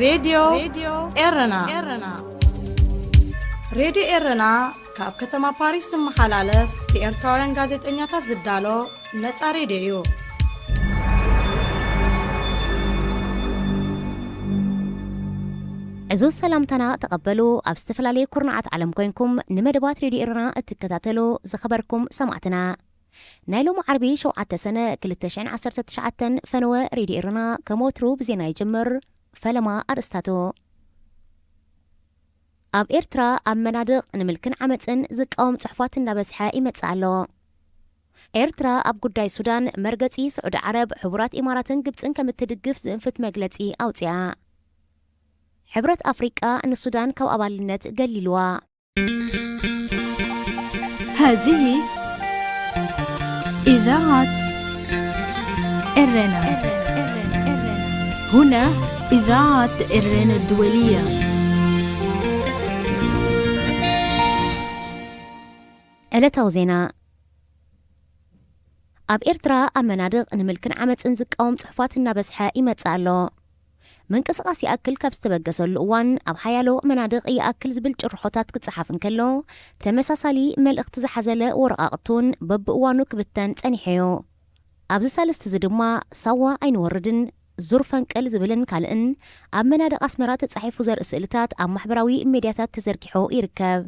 ሬድዮ ኤረና። ሬድዮ ኤረና ካብ ከተማ ፓሪስ ዝመሓላለፍ ብኤርትራውያን ጋዜጠኛታት ዝዳሎ ነጻ ሬድዮ እዩ። ዕዙዝ ሰላምታና ተቐበሉ። ኣብ ዝተፈላለየ ኩርናዓት ዓለም ኮይንኩም ንመደባት ሬድዮ ኤረና እትከታተሉ ዝኸበርኩም ሰማዕትና፣ ናይ ሎሚ ዓርቢ ሸውዓተ ሰነ ክልተ ሽሕን ዓሰርተ ትሽዓተን ፈነወ ሬድዮ ኤረና ከም ወትሩ ብዜና ይጅምር። ፈለማ ኣርእስታቱ። ኣብ ኤርትራ ኣብ መናድቕ ንምልክን ዓመጽን ዝቃወም ጽሑፋት እናበዝሐ ይመጽእ ኣሎ። ኤርትራ ኣብ ጉዳይ ሱዳን መርገጺ ስዑዲ ዓረብ፣ ሕቡራት ኢማራትን ግብጽን ከም እትድግፍ ዝእንፍት መግለጺ ኣውጽኣ። ሕብረት ኣፍሪቃ ንሱዳን ካብ ኣባልነት ገሊልዋ። هذه إذاعة إرنا. هنا إذاعة إرنا الدولية. ዕለታዊ ዜና። ኣብ ኤርትራ ኣብ መናድቕ ንምልክን ዓመጽን ዝቃወም ጽሑፋት እናበዝሐ ይመጽእ ኣሎ። ምንቅስቓስ ይኣክል ካብ ዝተበገሰሉ እዋን፣ ኣብ ሓያሎ መናድቕ ይኣክል ዝብል ጭርሖታት ክጸሓፍ እንከሎ፣ ተመሳሳሊ መልእኽቲ ዝሓዘለ ወረቓቕቲ እውን በብእዋኑ ክብተን ጸኒሑ እዩ። ኣብዚ ሳልስቲ እዚ ድማ፣ ሳዋ ኣይንወርድን፣ ዙር ፈንቅል ዝብልን ካልእን ኣብ መናድቕ ኣስመራ ተጻሒፉ ዘርኢ ስእልታት ኣብ ማሕበራዊ ሜድያታት ተዘርጊሑ ይርከብ።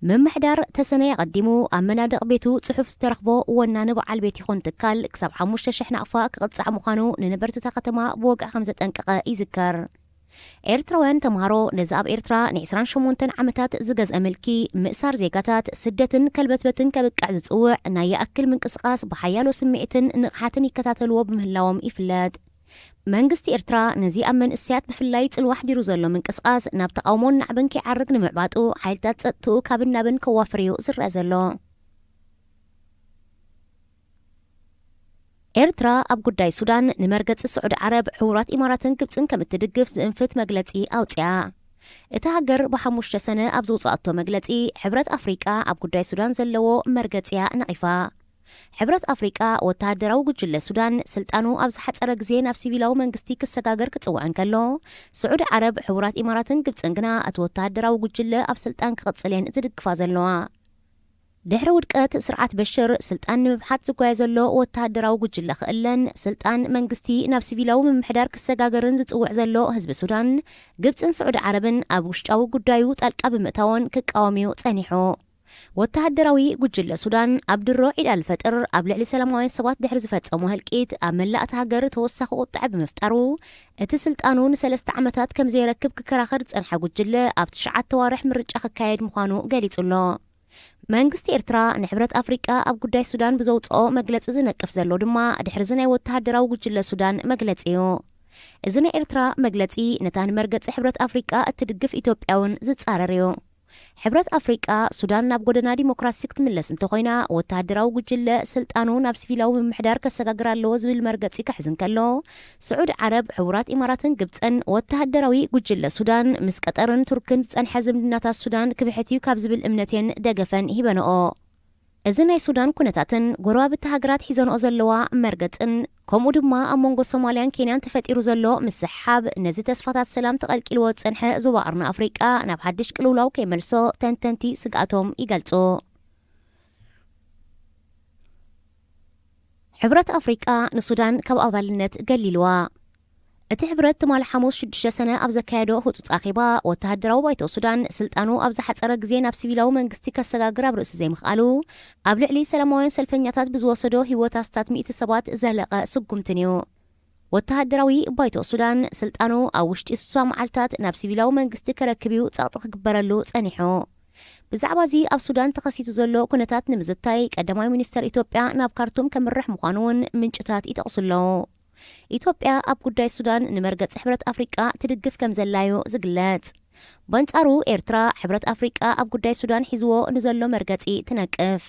ምምሕዳር ተሰነይ ኣቐዲሙ ኣብ መናድቕ ቤቱ ጽሑፍ ዝተረኽቦ ወናኒ በዓል ቤት ይኹን ትካል ክሳብ ሓሙሽተ ሽሕ ናቕፋ ክቕጻዕ ምዃኑ ንነበርቲ እታ ከተማ ብወግዒ ከም ዘጠንቀቐ ይዝከር። ኤርትራውያን ተምሃሮ ነዚ ኣብ ኤርትራ ንዒስራን ሸሞንተን ዓመታት ዝገዝአ ምልኪ፣ ምእሳር ዜጋታት፣ ስደትን ከልበትበትን ከብቅዕ ዝጽውዕ ናይ ይኣክል ምንቅስቓስ ብሓያሎ ስምዒትን ንቕሓትን ይከታተልዎ ብምህላዎም ይፍለጥ። መንግስቲ ኤርትራ ነዚ ኣብ መንእሰያት ብፍላይ ጽልዋ ኣሕዲሩ ዘሎ ምንቅስቓስ ናብ ተቓውሞን ናዕብን ከይዓርግ ንምዕባጡ ሓይልታት ጸጥትኡ ካብን ናብን ከዋፍር እዩ ዝረአ ዘሎ። ኤርትራ ኣብ ጉዳይ ሱዳን ንመርገጺ ስዑዲ ዓረብ፣ ሕቡራት ኢማራትን ግብጽን ከም እትድግፍ ዝእንፍት መግለጺ ኣውጽኣ። እታ ሃገር ብሓሙሽተ ሰነ ኣብ ዝውጽኣቶ መግለጺ፣ ሕብረት ኣፍሪቃ ኣብ ጉዳይ ሱዳን ዘለዎ መርገጺያ ነቒፋ። ሕብረት ኣፍሪቃ ወተሃደራዊ ጉጅለ ሱዳን ስልጣኑ ኣብ ዝሓጸረ ግዜ ናብ ሲቪላዊ መንግስቲ ክሰጋገር ክጽውዕ እንከሎ፣ ስዑዲ ዓረብ፣ ሕቡራት ኢማራትን ግብጽን ግና እቲ ወተሃደራዊ ጉጅለ ኣብ ስልጣን ክቕጽል እየን ዝድግፋ ዘለዋ። ድሕሪ ውድቀት ስርዓት በሽር፣ ስልጣን ንምብሓት ዝጓየ ዘሎ ወተሃደራዊ ጉጅለ ክእለን፣ ስልጣን መንግስቲ ናብ ሲቪላዊ ምምሕዳር ክሰጋገርን ዝጽውዕ ዘሎ ህዝቢ ሱዳን፣ ግብጽን ስዑዲ ዓረብን ኣብ ውሽጣዊ ጉዳዩ ጣልቃ ብምእታወን ክቃወም እዩ ጸኒሑ። ወተሃደራዊ ጉጅለ ሱዳን ኣብ ድሮ ዒድ ኣልፈጥር ኣብ ልዕሊ ሰላማውያን ሰባት ድሕሪ ዝፈጸሞ ህልቂት ኣብ መላእ እታ ሃገር ተወሳኺ ቁጥዐ ብምፍጣሩ፣ እቲ ስልጣኑ ንሰለስተ ዓመታት ከም ዘየረክብ ክከራኸር ዝጸንሐ ጉጅለ ኣብ ትሽዓተ ኣዋርሕ ምርጫ ክካየድ ምዃኑ ገሊጹ ኣሎ። መንግስቲ ኤርትራ ንሕብረት ኣፍሪቃ ኣብ ጉዳይ ሱዳን ብዘውጽኦ መግለጺ ዝነቅፍ ዘሎ ድማ ድሕሪ እዚ ናይ ወተሃደራዊ ጉጅለ ሱዳን መግለጺ እዩ። እዚ ናይ ኤርትራ መግለጺ ነታ ንመርገጺ ሕብረት ኣፍሪቃ እትድግፍ ኢትዮጵያ እውን ዝጻረር እዩ። ሕብረት ኣፍሪቃ ሱዳን ናብ ጎደና ዲሞክራሲ ክትምለስ እንተኾይና፣ ወተሃደራዊ ጉጅለ ስልጣኑ ናብ ሲቪላዊ ምምሕዳር ከሰጋግር ኣለዎ ዝብል መርገጺ ክሕዝ እንከሎ፣ ስዑዲ ዓረብ፣ ሕቡራት ኢማራትን ግብጽን ወተሃደራዊ ጉጅለ ሱዳን ምስ ቀጠርን ቱርክን ዝጸንሐ ዝምድናታት ሱዳን ክብሕት እዩ ካብ ዝብል እምነት እየን ደገፈን ሂበንኦ። እዚ ናይ ሱዳን ኩነታትን ጎረባብቲ ሃገራት ሒዘንኦ ዘለዋ መርገጽን፣ ከምኡ ድማ ኣብ መንጎ ሶማልያን ኬንያን ተፈጢሩ ዘሎ ምስሕሓብ፣ ነዚ ተስፋታት ሰላም ተቐልቂልዎ ዝጸንሐ ዞባ ቀርኒ ኣፍሪቃ ናብ ሓድሽ ቅልውላው ከይመልሶ ተንተንቲ ስግኣቶም ይገልጹ። ሕብረት ኣፍሪቃ ንሱዳን ካብ ኣባልነት ገሊልዋ። እቲ ሕብረት ትማሊ ሓሙስ ሽዱሽተ ሰነ ኣብ ዘካየዶ ህጹጽ ኣኼባ፣ ወተሃደራዊ ባይቶ ሱዳን ስልጣኑ ኣብ ዝሓጸረ ግዜ ናብ ሲቪላዊ መንግስቲ ከሰጋግር ኣብ ርእሲ ዘይምኽኣሉ፣ ኣብ ልዕሊ ሰላማውያን ሰልፈኛታት ብዝወሰዶ ህይወት ኣስታት ሚእቲ ሰባት ዘለቐ ስጉምትን እዩ። ወተሃደራዊ ባይቶ ሱዳን ስልጣኑ ኣብ ውሽጢ ስሳ መዓልታት ናብ ሲቪላዊ መንግስቲ ከረክብ እዩ ጸቕጢ ክግበረሉ ጸኒሑ። ብዛዕባ እዚ ኣብ ሱዳን ተኸሲቱ ዘሎ ኩነታት ንምዝታይ ቀዳማይ ሚኒስተር ኢትዮጵያ ናብ ካርቱም ከምርሕ ምዃኑ እውን ምንጭታት ይጠቕሱ ኣለዉ። ኢትዮጵያ ኣብ ጉዳይ ሱዳን ንመርገጺ ሕብረት ኣፍሪቃ ትድግፍ ከም ዘላዩ ዝግለጽ። በንጻሩ ኤርትራ ሕብረት ኣፍሪቃ ኣብ ጉዳይ ሱዳን ሒዝዎ ንዘሎ መርገጺ ትነቅፍ።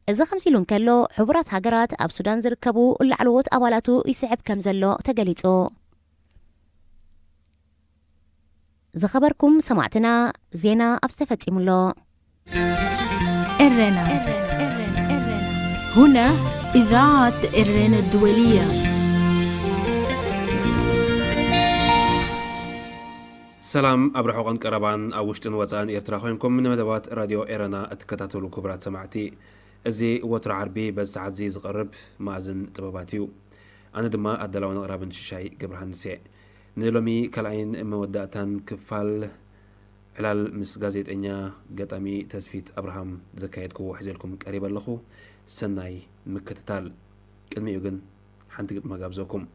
እዚ ከምዚ ኢሉ እንከሎ፣ ሕቡራት ሃገራት ኣብ ሱዳን ዝርከቡ ላዕለዎት ኣባላቱ ይስዕብ ከም ዘሎ ተገሊጹ። ዝኸበርኩም ሰማዕትና፣ ዜና ኣብ ዝተፈጺሙሎ። ኤረና። هنا إذاعة إرنا الدولية. ሰላም ኣብ ርሑቕን ቀረባን ኣብ ውሽጥን ወጻእን ኤርትራ ኮይንኩም ንመደባት ራድዮ ኤረና እትከታተሉ ክቡራት ሰማዕቲ፣ እዚ ወትሮ ዓርቢ በዚ ሰዓት እዚ ዝቐርብ መኣዝን ጥበባት እዩ። ኣነ ድማ ኣዳላውን ኣቕራብን ሽሻይ ገብረሃንስ እየ። ንሎሚ ካልኣይን መወዳእታን ክፋል ዕላል ምስ ጋዜጠኛ ገጣሚ ተስፊት ኣብርሃም ዘካየድክዎ ሒዘልኩም ቀሪበ ኣለኹ። ሰናይ ምክትታል። ቅድሚኡ ግን ሓንቲ ግጥሚ ጋብዘኩም።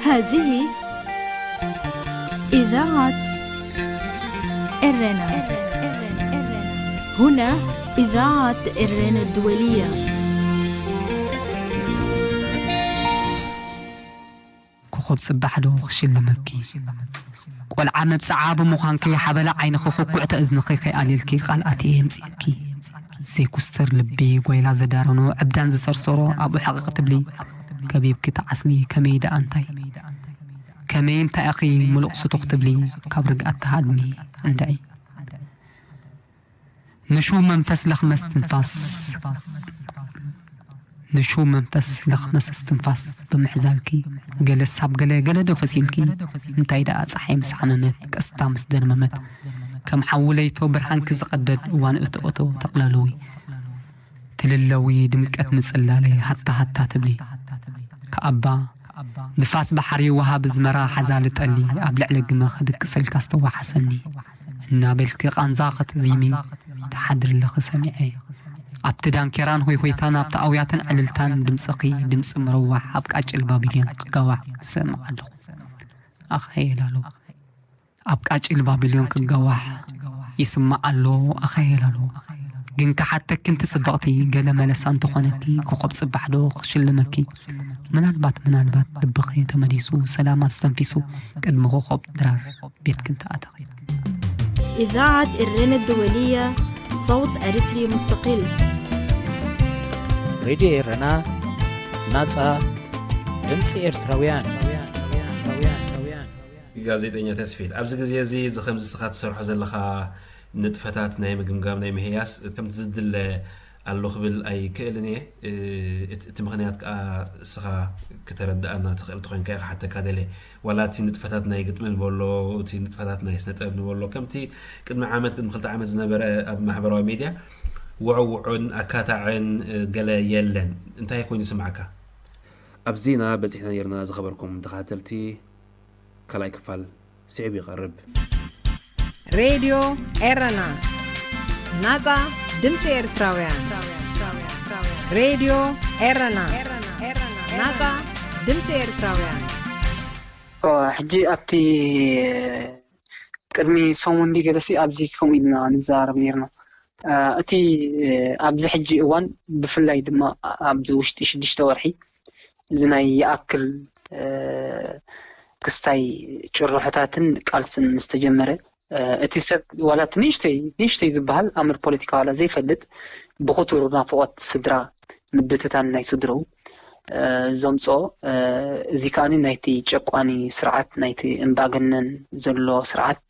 هذه إذاعة إرنا. هنا إذاعة إرنا الدولية. ኮኾብ ጽባሕ ዶ ክሽልመኪ? ቆልዓ መብጽዓ ብምዃንኪ ሓበላ ዓይንኺ ኩኩዕቲ እዝንኺ ከይኣልየልኪ ቃል ኣትየ የምጽየኪ። ዘይኩስተር ልቢ ጓይላ ዘዳረኖ ዕብዳን ዝሰርሰሮ ኣብኡ ሕቕቕ ትብሊ ከቢብኪ ትዓስሊ ከመይ ደኣ እንታይ? ከመይ እንታይ ኢኺ ምሉቕ ስቱኽ ትብሊ ካብ ርግኣት ትሃድሚ እንድዒ። ንሹ መንፈስ ለኽመ እስትንፋስ ንሹ መንፈስ ለኽመስ እስትንፋስ ብምሕዛልኪ ገለ ሳብ ገለ ገለ ዶ ፈሲልኪ እንታይ ደኣ ጸሓይ ምስ ሓመመት ቀስታ ምስ ደርመመት ከም ሓዊ ለይቶ ብርሃንኪ ዝቐደድ እዋን እቶ እቶ ተቕለልዊ ትልለዊ ድምቀት ንጽላለይ ሃታ ሃታ ትብሊ ከኣባ ንፋስ ባሕሪ ወሃብ ዝመራ ሓዛሊ ጠሊ ኣብ ልዕሊ ግመ ክድቅሰልካ ዝተዋሓሰኒ እናበልኪ ቃንዛ ክትዚሚ ትሓድሪ ኣለኺ ሰሚዐ ኣብቲ ዳንኬራን ሆይሆይታን ኣብቲ ኣውያትን ዕልልታን ድምፅኺ ድምፂ ምርዋሕ ኣብ ቃጭል ባቢሎን ክጋዋሕ እሰምዕ ኣለኹ ኣኸየላሎ ኣብ ቃጭል ባቢሎን ክጋዋሕ ይስማዕ ኣሎ ኣኸየላሎ ግን ክሓተኪ እንተ ጽብቕቲ ገለ መለሳ እንተኾነኪ ኮኾብ ጽባሕ ዶ ክሽልመኪ ምናልባት ምናልባት ልብኺ ተመሊሱ ሰላም ኣስተንፊሱ ቅድሚ ኮኾብ ድራር ቤትኪ እንተ ኣተኺ إذاعة إرنا الدولية، صوت أريتري مستقل. ሬድዮ ኤረና ናጻ ድምፂ ኤርትራውያን ጋዜጠኛ ተስፊት ኣብዚ ግዜ እዚ እዚ ከምዚ ስኻ ትሰርሖ ዘለኻ ንጥፈታት ናይ ምግምጋም ናይ ምህያስ ከምቲ ዝድለ ኣሎ ክብል ኣይክእልን እየ እቲ ምክንያት ከዓ እስኻ ክተረድኣና ትኽእል ተኮይንካ ክሓተካ ደለ ዋላ እቲ ንጥፈታት ናይ ግጥሚ ንበሎ እቲ ንጥፈታት ናይ ስነጥበብ ንበሎ ከምቲ ቅድሚ ዓመት ቅድሚ ክልተ ዓመት ዝነበረ ኣብ ማሕበራዊ ሚድያ ውዕውዑን ኣካታዕን ገለ የለን እንታይ ኮይኑ ይስማዕካ ኣብዚና በፂሕና ነርና ዝኸበርኩም ተኸታተልቲ ካልኣይ ክፋል ስዒቡ ይቐርብ። ሬድዮ ኤረና ናጻ ድምፂ ኤርትራውያን ሬድዮ ኤረና ናጻ ድምፂ ኤርትራውያን ሕጂ ኣብቲ ቅድሚ ሰሙን ዲ ገለሲ ኣብዚ ከምኡ ኢልና ንዘራረብ ነርና እቲ ኣብዚ ሕጂ እዋን ብፍላይ ድማ ኣብዚ ውሽጢ ሽዱሽተ ወርሒ እዚ ናይ ይኣክል ክስታይ ጭርሖታትን ቃልስን ምስ ተጀመረ እቲ ሰብ ዋላ እቲ ንእሽተይ ንእሽተይ ዝበሃል ኣምር ፖለቲካ ዋላ ዘይፈልጥ ብክቱር ናፍቆት ስድራ ምብትታን ናይ ስድርኡ ዘምፅኦ እዚ ከዓኒ ናይቲ ጨቋኒ ስርዓት ናይቲ እምባገነን ዘሎ ስርዓት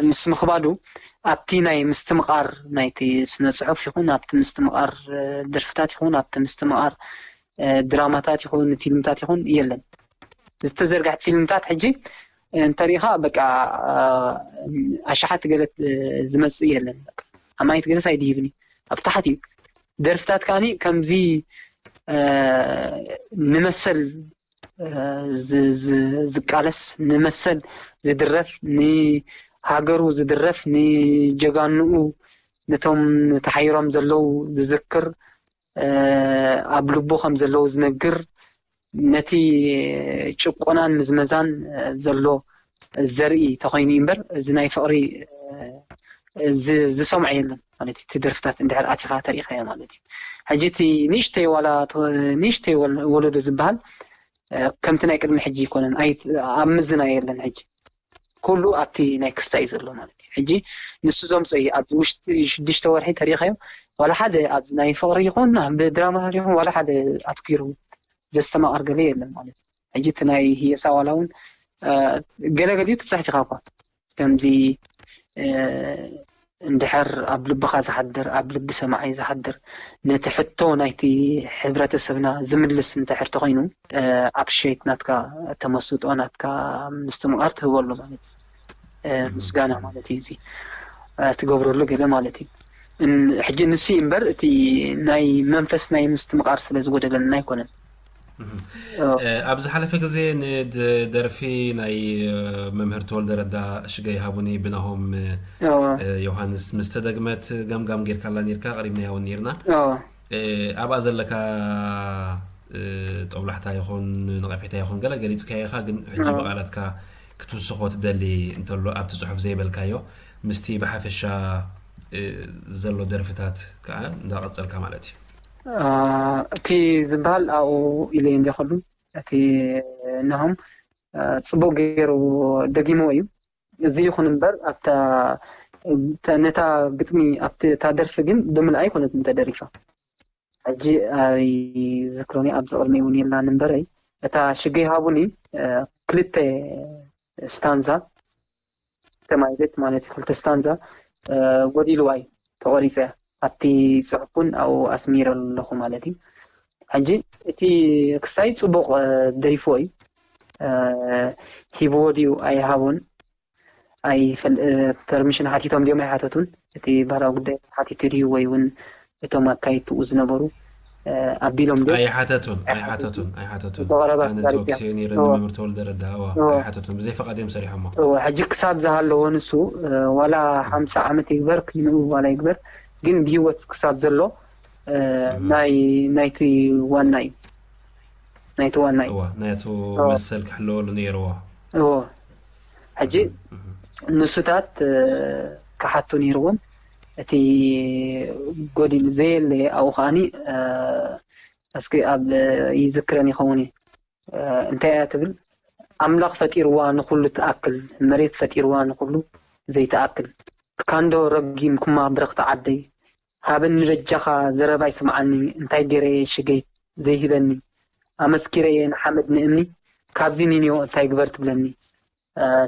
ምስ ምኽባዱ ኣብቲ ናይ ምስትምቓር ናይቲ ስነ ፅሑፍ ይኹን ኣብቲ ምስትምቓር ደርፍታት ይኹን ኣብቲ ምስትምቓር ድራማታት ይኹን ፊልምታት ይኹን የለን ዝተዘርግሐት ፊልምታት ሕጂ እንተሪኢኻ በቃ ኣሽሓት ገለ ዝመፅእ የለን ኣማይት ገለስ ኣይድይብኒ ኣብ ታሕት እዩ ደርፍታት ከዓኒ ከምዚ ንመሰል ዝቃለስ ንመሰል ዝድረፍ ንሃገሩ ዝድረፍ ንጀጋንኡ ነቶም ተሓይሮም ዘለዉ ዝዝክር ኣብ ልቡ ከም ዘለዉ ዝነግር ነቲ ጭቆናን ምዝመዛን ዘሎ ዘርኢ ተኮይኑ እምበር እዚ ናይ ፍቅሪ ዝሰምዖ የለን ማለት እቲ ደርፍታት እንድሕር ኣቲኻ ተሪኢኻዮ ማለት እዩ ሕጂ እቲ ንእሽተይ ዋላ ንእሽተይ ወለዶ ዝበሃል ከምቲ ናይ ቅድሚ ሕጂ ይኮነን ኣብ ምዝና የለን ሕጂ ኩሉ ኣብቲ ናይ ክስታይ ዘሎ ማለት እዩ ሕጂ ንሱ ዘምፀ እዩ ኣብዚ ውሽጢ ሽዱሽተ ወርሒ ተሪኢኻዮ ዋላ ሓደ ኣብዚ ናይ ፍቅሪ ይኹን ብድራማ ይኹን ዋላ ሓደ ኣትኪሩ ዘስተማቐር ገለ የለን ማለት እዩ ሕጂ እቲ ናይ ህየሳ ዋላ እውን ገለገሊኡ ትፅሕፍ ኢኻ እኳ ከምዚ እንድሕር ኣብ ልብኻ ዝሓድር፣ ኣብ ልቢ ሰማዓይ ዝሓድር፣ ነቲ ሕቶ ናይቲ ሕብረተሰብና ዝምልስ እንድሕር ተኾይኑ፣ ኣፕሪሼት ናትካ ተመስጦ፣ ናትካ ምስትምቓር ትህበሉ ማለት እዩ። ምስጋና ማለት እዩ፣ እዚ ትገብረሉ ገለ ማለት እዩ። ሕጂ ንሱ እዩ እምበር፣ እቲ ናይ መንፈስ ናይ ምስትምቓር ስለ ዝጎደለና ኣይኮነን። ኣብ ዝሓለፈ ግዜ ንደርፊ ናይ መምህር ተወልደ ረዳ ሽገይ ሃቡኒ ብናሆም ዮሃንስ ምስ ተደግመት ገምጋም ጌርካላ ኔርካ፣ ቀሪብናያ እውን ኔርና። ኣብኣ ዘለካ ጦብላሕታ ይኹን ነቐፌታ ይኹን ገለ ገሊጽካዮ ኢኻ፣ ግን ሕጂ ብቓላትካ ክትውስኾ ትደሊ እንተሎ ኣብቲ ጽሑፍ ዘይበልካዮ ምስቲ ብሓፈሻ ዘሎ ደርፍታት ከዓ እንዳቐጸልካ ማለት እዩ። እቲ ዝበሃል ኣብኡ ኢለ እንዲኸሉ እቲ ናሆም ጽቡቕ ገይሩ ደጊሞ እዩ። እዚ ይኹን እምበር ኣብታ ነታ ግጥሚ ኣብቲ እታ ደርፊ ግን ብምልኣ ኣይኮነትን ተደሪፋ። ሕጂ ኣይዝክሮን እየ፣ ኣብዚ ቅድሚ እውን የላን እምበረይ። እታ ሽገይ ሃቡኒ ክልተ ስታንዛ ተማሂዘት ማለት እዩ፣ ክልተ ስታንዛ ጎዲልዋ እዩ፣ ተቆሪፀ። ኣብቲ ፅሑፍ እውን ኣብኡ ኣስሚረ ኣለኹ ማለት እዩ። ሕጂ እቲ ክስታይ ፅቡቕ ደሪፍዎ እዩ፣ ሂብዎ ድዩ ኣይሃቦን ኣይፈል ፐርሚሽን ሓቲቶም ድዮም ኣይሓተቱን፣ እቲ ባህላዊ ጉዳይ ሓቲቱ ድዩ ወይ እውን እቶም ኣካየድትኡ ዝነበሩ ኣቢሎም ድዮም ኣይሓተቱን ኣይሓተቱን ኣይሓተቱን። ብቐረባ ኣነ ተዛሪብያ። ተወኪሰ ነይረ እዎ። መምህር ተወልደ ረዳ እዋ እዎ። ኣይሓተቱን፣ ብዘይ ፈቓድ እዮም ሰሪሖሞ። እዎ፣ ሕጂ ክሳብ ዝሃለወ ንሱ ዋላ ሓምሳ ዓመት ይግበር ክንኡ ዋላ ይግበር ግን ብሂወት ክሳብ ዘሎ ናይ ናይቲ ዋና እዩ ናይቲ ዋና እዩ። እዋ ናቱ እዎ። መሰል ክሕለወሉ ነይርዎ። እዎ፣ ሕጂ ንሱታት ክሓቱ ነይርዎም። እቲ ጎዲል ዘየለ ኣብኡ ከዓኒ እስኪ ኣብ ይዝክረን ይኸውን እዩ። እንታይ እያ ትብል? ኣምላኽ ፈጢርዋ ንኹሉ ትኣክል፣ መሬት ፈጢርዋ ንኹሉ ዘይትኣክል። ካንዶ ረጊምኩማ ብረኽቲ ዓደይ፣ ሃበኒ በጃኻ ዘረባይ ስምዓኒ፣ እንታይ ገይረ እየ ሽገይ ዘይህበኒ፣ ኣመስኪረ እየ ንሓመድ ንእምኒ፣ ካብዚ ኒንዮ እንታይ ግበር ትብለኒ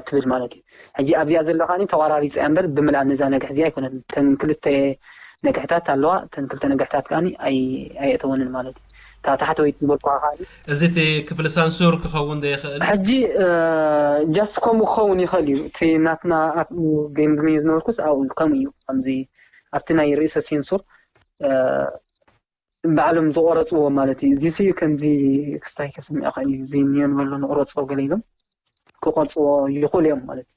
ትብል ማለት እዩ። ሕጂ ኣብዚኣ ዘለኻኒ ተቋራሪፀ እምበር ብምልኣ ነዛ ነግሕ እዚኣ ኣይኮነትን። ተን ክልተ ነግሕታት ኣለዋ፣ ተን ክልተ ነግሕታት ከዓኒ ኣይ- ኣይእተወንን ማለት እዩ። እታ ታሕተወይቲ ዝበልኩዋ ከዓኒ እዚ እቲ ክፍሊ ሳንሱር ክኸውን ዶ ይኽእል? ሕጂ ጃስት ከምኡ ክኸውን ይኽእል እዩ። እቲ ናትና ኣብ ገምግም እዩ ዝነበርኩስ ኣብኡ ከምኡ እዩ። ከምዚ ኣብቲ ናይ ርእሰ ሴንሱር ባዕሎም ዝቆረፅዎ ማለት እዩ። እዚ ስዩ ከምዚ ክስታይ ከስምዕ ይኽእል እዩ። እዚ ኒዮን በሎ ንቁረፅዎ ገለ ኢሎም ክቆርፅዎ ይኽእሉ እዮም ማለት እዩ።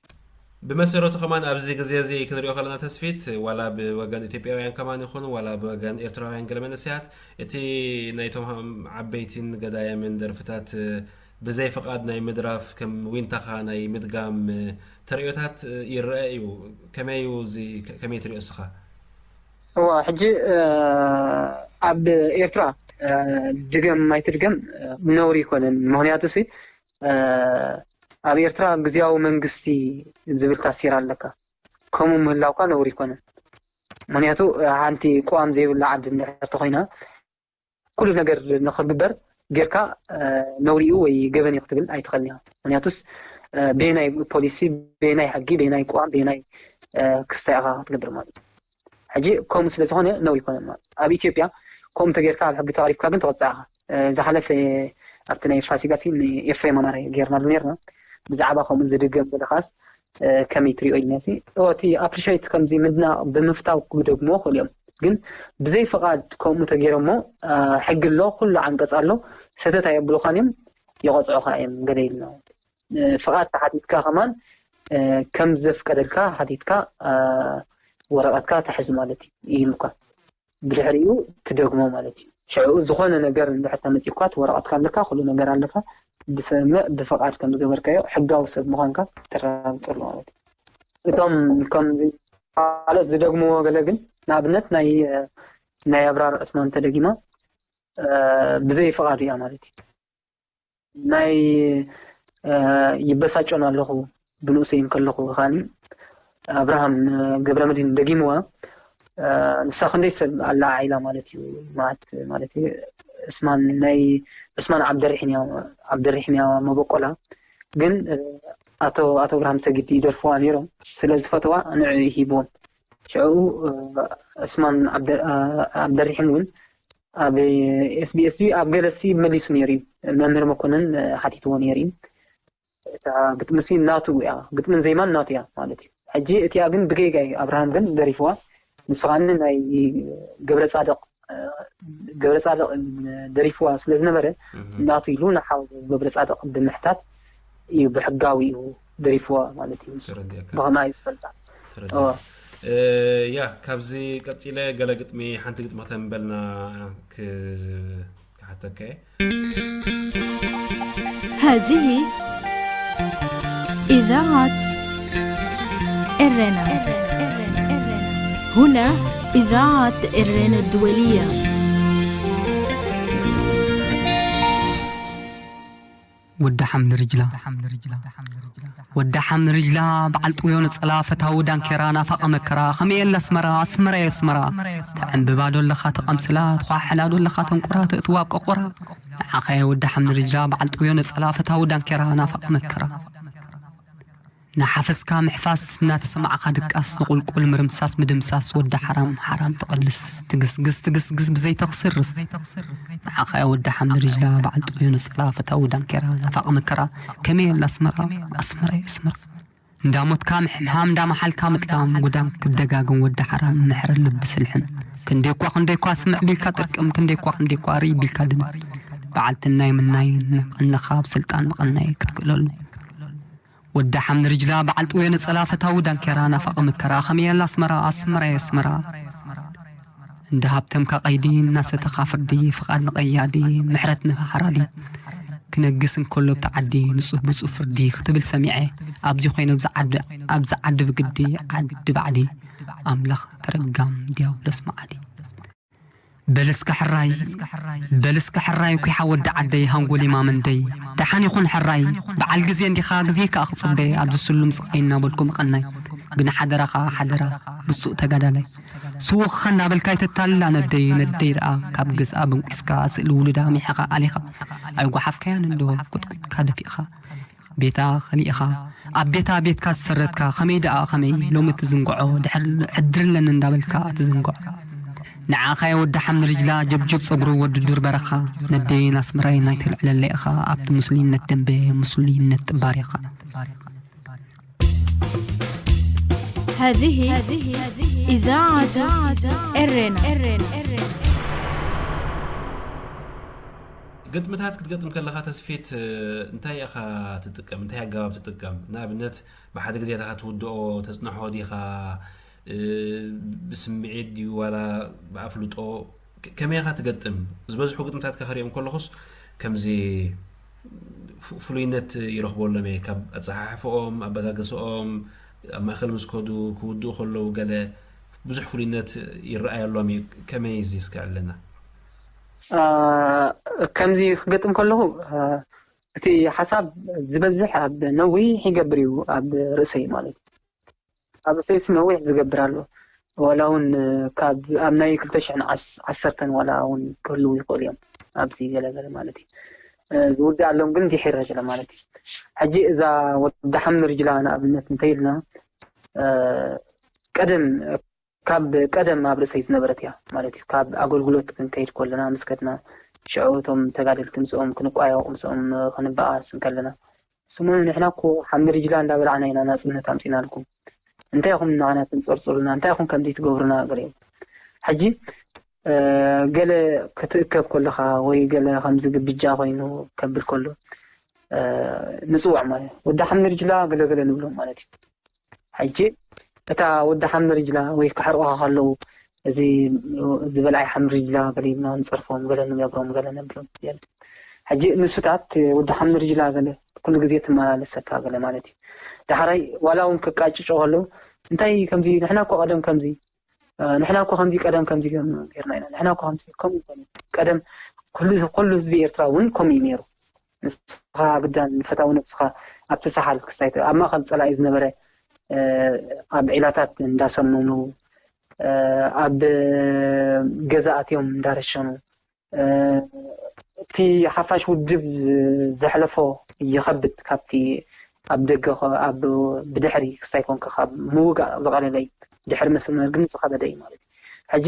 ብመሰረቱ ከማን ኣብዚ ግዜ እዚ ክንሪኦ ከለና ተስፊት ዋላ ብወገን ኢትዮጵያውያን ከማን ይኹን ዋላ ብወገን ኤርትራውያን ገለ መንእሰያት እቲ ናይቶም ዓበይትን ገዳየምን ደርፍታት ብዘይ ፍቓድ ናይ ምድራፍ ከም ዊንታኻ ናይ ምድጋም ተርእዮታት ይረአ እዩ። ከመይ እዩ እዚ ከመይ ትሪኦ እስኻ? እዋ ሕጂ ኣብ ኤርትራ ድገም ኣይትድገም ነውሪ ይኮነን። ምክንያቱ ሲ ኣብ ኤርትራ ግዜያዊ መንግስቲ ዝብል ታሲር ኣለካ። ከምኡ ምህላውካ ነውሪ ይኮነን። ምክንያቱ ሓንቲ ቅዋም ዘይብላ ዓዲ እንድሕር ተኮይና ኩሉ ነገር ንክግበር ጌርካ ነውሪኡ ወይ ገበን እዩ ክትብል ኣይትኽእልን ኢኻ። ምክንያቱስ በየናይ ፖሊሲ፣ በየናይ ሕጊ፣ በየናይ ቅዋም፣ በየናይ ክስታይ ኢኻ ክትገብር ማለት እዩ። ሕጂ ከምኡ ስለ ዝኾነ ነውሪ ይኮነን ማለት እዩ። ኣብ ኢትዮጵያ ከምኡ እንተጌርካ ኣብ ሕጊ ተቐሪብካ ግን ትቐፅዕ ኢኻ። ዝሓለፈ ኣብቲ ናይ ፋሲካ ሲ ንኤፍሬም ኣማረ ጌርናሉ ኔርና። ብዛዕባ ከምኡ ዝድገም ዘሎ ከዓስ ከመይ ትሪኦ ኢልናሲ እቲ ኣፕሪሼት ከምዚ ምድናቕ ብምፍታው ክደግምዎ ክእሉ እዮም። ግን ብዘይ ፍቓድ ከምኡ ተገይሮሞ ሕጊ ኣሎ፣ ኩሉ ዓንቀፅ ኣሎ፣ ሰተት ኣየብሉኻን እዮም፣ ይቐፅዑኻ እዮም ገለ ኢልና። ፍቓድ ተሓቲትካ ከማን ከም ዘፍቀደልካ ሓቲትካ ወረቐትካ ተሕዝ ማለት እዩ ኢሉካ። ብድሕሪኡ ትደግሞ ማለት እዩ። ሽዑ ዝኾነ ነገር እንድሕር ተመፂእኳ እቲ ወረቐትካ ኣለካ፣ ኩሉ ነገር ኣለካ፣ ብስምምዕ ብፍቓድ ከም ዝገበርካዮ ሕጋዊ ሰብ ምዃንካ ተረጋግፀሉ ማለት እዩ። እቶም ከምዚ ካልኦት ዝደግምዎ ገለ ግን ንኣብነት ናይ ናይ ኣብራር ዑስማን ተደጊማ ብዘይ ፍቓዱ እያ ማለት እዩ። ናይ ይበሳጮን ኣለኹ ብንኡሰይ እንከለኹ ኻኒ ኣብርሃም ገብረመድህን ደጊምዋ። ንሳ ክንደይ ሰብ ኣለዓዒላ ማለት እዩ። መዓት ማለት እዩ። ዑስማን ናይ ዑስማን ዓብደርሒም እያ፣ ዓብደርሒም እያ መበቆላ። ግን ኣቶ ኣቶ ኣብርሃም ሰጊድ ይደርፍዋ ነይሮም። ስለ ዝፈተዋ ንዕኡ ሂብዎም። ሽዑ ዑስማን ዓብደርሒም እውን ኣብ ኤስቢኤስ ኣብ ገለሲ መሊሱ ነይሩ እዩ። መምህር መኮንን ሓቲትዎ ነይሩ እዩ። እታ ግጥምሲ ናቱ እያ፣ ግጥምን ዜማን ናቱ እያ ማለት እዩ። ሕጂ እቲኣ ግን ብጌጋ እዩ ኣብርሃም ግን ደሪፍዋ። ንሱ ኸዓኒ ናይ ገብረ ጻድቕ ገብረ ጻድቕ ደሪፍዋ ስለ ዝነበረ ናቱ ኢሉ ንሓው ገብረ ጻድቕ ብምሕታት እዩ ብሕጋዊ እዩ ደሪፍዋ ማለት እዩ። ንሱ ብኸምኣ እዩ ዝፈልጣ። ያ ካብዚ ቀጺለ ገለ ግጥሚ ሓንቲ ግጥሚ ከተንበልና ክሓተከ። هذه إذاعة إرنا. هنا إذاعة إرنا الدولية. ወዲ ሓምሊ ርጅላ ወዲ ሓምሊ ርጅላ በዓል ጥውዮ ነጸላ ፈታዊ ዳንኬራ ናፋቒ መከራ ከመይ ኣላ ኣስመራ ኣስመራ ኣስመራ ተዕንብባ ዶ ኣለኻ ተቐምስላ ትዃሕላ ዶ ኣለኻ ተንቁራ ተእትዋ ኣብ ቆቆራ ንዓኸ ወዲ ሓምሊ ርጅላ በዓል ጥውዮ ነጸላ ፈታዊ ዳንኬራ ናፋቒ መከራ ንሓፈስካ ምሕፋስ እናተሰማዕኻ ድቃስ ንቑልቁል ምርምሳስ ምድምሳስ ወዲ ሓራም ሓራም ትቕልስ ትግስግስ ትግስግስ ብዘይተኽስርስ ንዓኻ ወዲ ሓምሊ ርጅላ በዓል ጥዑዩ ንጽላ ፈታዊ ዳንኬራ ናፋቕ መከራ ከመይ ኣላ ኣስመራ ኣስመራ ኣስመራ እንዳሞትካ ምሕምሓም እንዳመሓልካ ምጥላም ጉዳም ክደጋግም ወዲ ሓራም ምሕረ ልቢ ስልሕም ክንደይኳ ክንደይኳ ስምዕ ቢልካ ጥርቅም ክንደይኳ ክንደይኳ ርኢ ቢልካ ድነ በዓልትናይ ምናይ ንቐንኻ ኣብ ስልጣን ምቐናይ ክትክእለሉ ወዲ ሓምኒ ርጅላ በዓል ጥውዮ ነጸላ ፈታዊ ዳንኬራ ናፋቒ መከራ ከመይ ኣላ ኣስመራ ኣስመራ ኣስመራ እንዳ ሃብተምካ ቀይዲ እናሰተኻ ፍርዲ ፍቓድ ንቐያዲ ምሕረት ንሓራዲ ክነግስ እንከሎ ብቲ ዓዲ ንጹህ ብጹህ ፍርዲ ክትብል ሰሚዐ ኣብዚ ኮይነ ኣብዚ ዓዲ ኣብዚ ዓዲ ብግዲ ዓዲ ባዕዲ ኣምላኽ ተረጋም ዲያብሎስ መዓዲ በልስከ ሕራይ በልስከ ሕራይ ኩሓ ወዲ ዓደይ ሃንጎሊማ መንደይ ደሓን ይኹን ሕራይ በዓል ግዜ እንዲኻ ግዜ ከኣ ክጽበ ኣብዚ ስሉም ስቓይ እናበልኩ ምቐናይ ግን ሓደራኻ ሓደራ ብጹእ ተጋዳላይ ስውኽኻ እናበልካ ኣይተታልላ ነደይ ነደይ ደኣ ካብ ገዝኣ በንቂስካ ስእሊ ውሉዳ ሚሕኻ ኣሊኻ ኣይጓሓፍካያን እንዶ ኮትኩትካ ደፊእኻ ቤታ ከሊእኻ ኣብ ቤታ ቤትካ ዝሰረትካ ከመይ ደኣ ከመይ ሎሚ ትዝንግዖ ድሕር ሕድሪ ኣለኒ እንዳበልካ ትዝንግዖ ንዓኻየ ወዲ ሓምኒ ርጅላ ጀብጀብ ጸጉሩ ወዲ ዱር በረኻ ነደይን ኣስመራይ ናይ ተልዕለለ ኢኻ ኣብቲ ሙስሊነት ደንበ ሙስሊነት ጥባር ኢኻ هذه إذاعة إرنا ግጥምታት ክትገጥም ከለኻ ተስፊት እንታይ ኢኻ ትጥቀም እንታይ ኣገባብ ትጥቀም ንኣብነት ብሓደ ግዜ ኢኻ ትውድኦ ተጽንሖ ዲኻ ብስምዒት ድዩ ዋላ ብኣፍልጦ ከመይ ኢኻ ትገጥም ዝበዝሑ ግጥምታት ከኸሪኦም ከለኹስ ከምዚ ፍሉይነት ይረኽቦ ኣለመ ካብ ኣፀሓሕፈኦም ኣበጋገሰኦም ኣብ ማእኸል ምስ ከዱ ክውድኡ ከለዉ ገለ ብዙሕ ፍሉይነት ይረኣየሎም እዩ ከመይ እዚ እስከ ኣለና ከምዚ ክገጥም ከለኹ እቲ ሓሳብ ዝበዝሕ ኣብ ነዊሕ ይገብር እዩ ኣብ ርእሰይ ማለት እዩ ኣብ ርእሰይስ ነዊሕ ዝገብር ኣሎ ዋላ እውን ካብ ኣብ ናይ ክልተ ሽሕን ዓሰርተን ዋላ እውን ክህልው ይኽእሉ እዮም ኣብዚ ገለገለ ማለት እዩ ዝውዳእ ኣሎም ግን ድሒረ ገለ ማለት እዩ ሕጂ እዛ ወዲ ሓምድ ርጅላ ንኣብነት እንተይልና ቀደም ካብ ቀደም ኣብ ርእሰይ ዝነበረት እያ ማለት እዩ ካብ ኣገልግሎት ክንከይድ ከለና ምስ ከድና ሽዑ እቶም ተጋደልቲ ምስኦም ክንቋየቕ ምስኦም ክንበኣስ እንከለና ስምዑ ንሕና እኮ ሓምድ ርጅላ እንዳበላዕና ኢና ናፅነት ኣምፂናልኩም እንታይ ኢኹም ንዓና ተንፀርፅሩና እንታይ ኢኹም ከምዚ ትገብሩና ገለ እዮም ሕጂ ገለ ክትእከብ ከለኻ ወይ ገለ ከምዚ ግብጃ ኮይኑ ከብል ከሎ ንፅውዕ ማለት ወዲ ሓምድ ርጅላ ገለገለ ንብሎም ማለት እዩ ሕጂ እታ ወዲ ሓምድ ርጅላ ወይ ክሕርቑኻ ከለዉ እዚ ዝበልዓይ ሓምድ ርጅላ ገለ ኢልና ንፀርፎም ገለ ንገብሮም ገለ ነብሎም ሕጂ ንሱታት ወዲ ሓምድ ርጅላ ገለ ኩሉ ግዜ ትመላለሰካ ገለ ማለት እዩ ዳሕራይ ዋላ እውን ክቃጭጮ ከለዉ እንታይ ከምዚ ንሕና እኮ ቀደም ከምዚ ንሕና እኮ ከምዚ ቀደም ከምዚ ጌርና ኢና ንሕና እኮ ከምዚ ከምኡ ቀደም ኩሉ ህዝቢ ኤርትራ እውን ከምኡ እዩ ነይሩ ንስኻ ግዳን ፈታዊ ነብስኻ ኣብቲ ሰሓል ክስታይ ኣብ ማእኸል ፀላኢ ዝነበረ ኣብ ዒላታት እንዳሰመሙ ኣብ ገዛ ኣትዮም እንዳረሸኑ እቲ ሓፋሽ ውድብ ዘሕለፎ ይኸብድ ካብቲ ኣብ ደገ ኣብ ብድሕሪ ክስታይ ኮንካ ካብ ምውጋእ ዝቐለለ እዩ ድሕሪ መስመር ግን ዝኸበደ እዩ ማለት እዩ። ሕጂ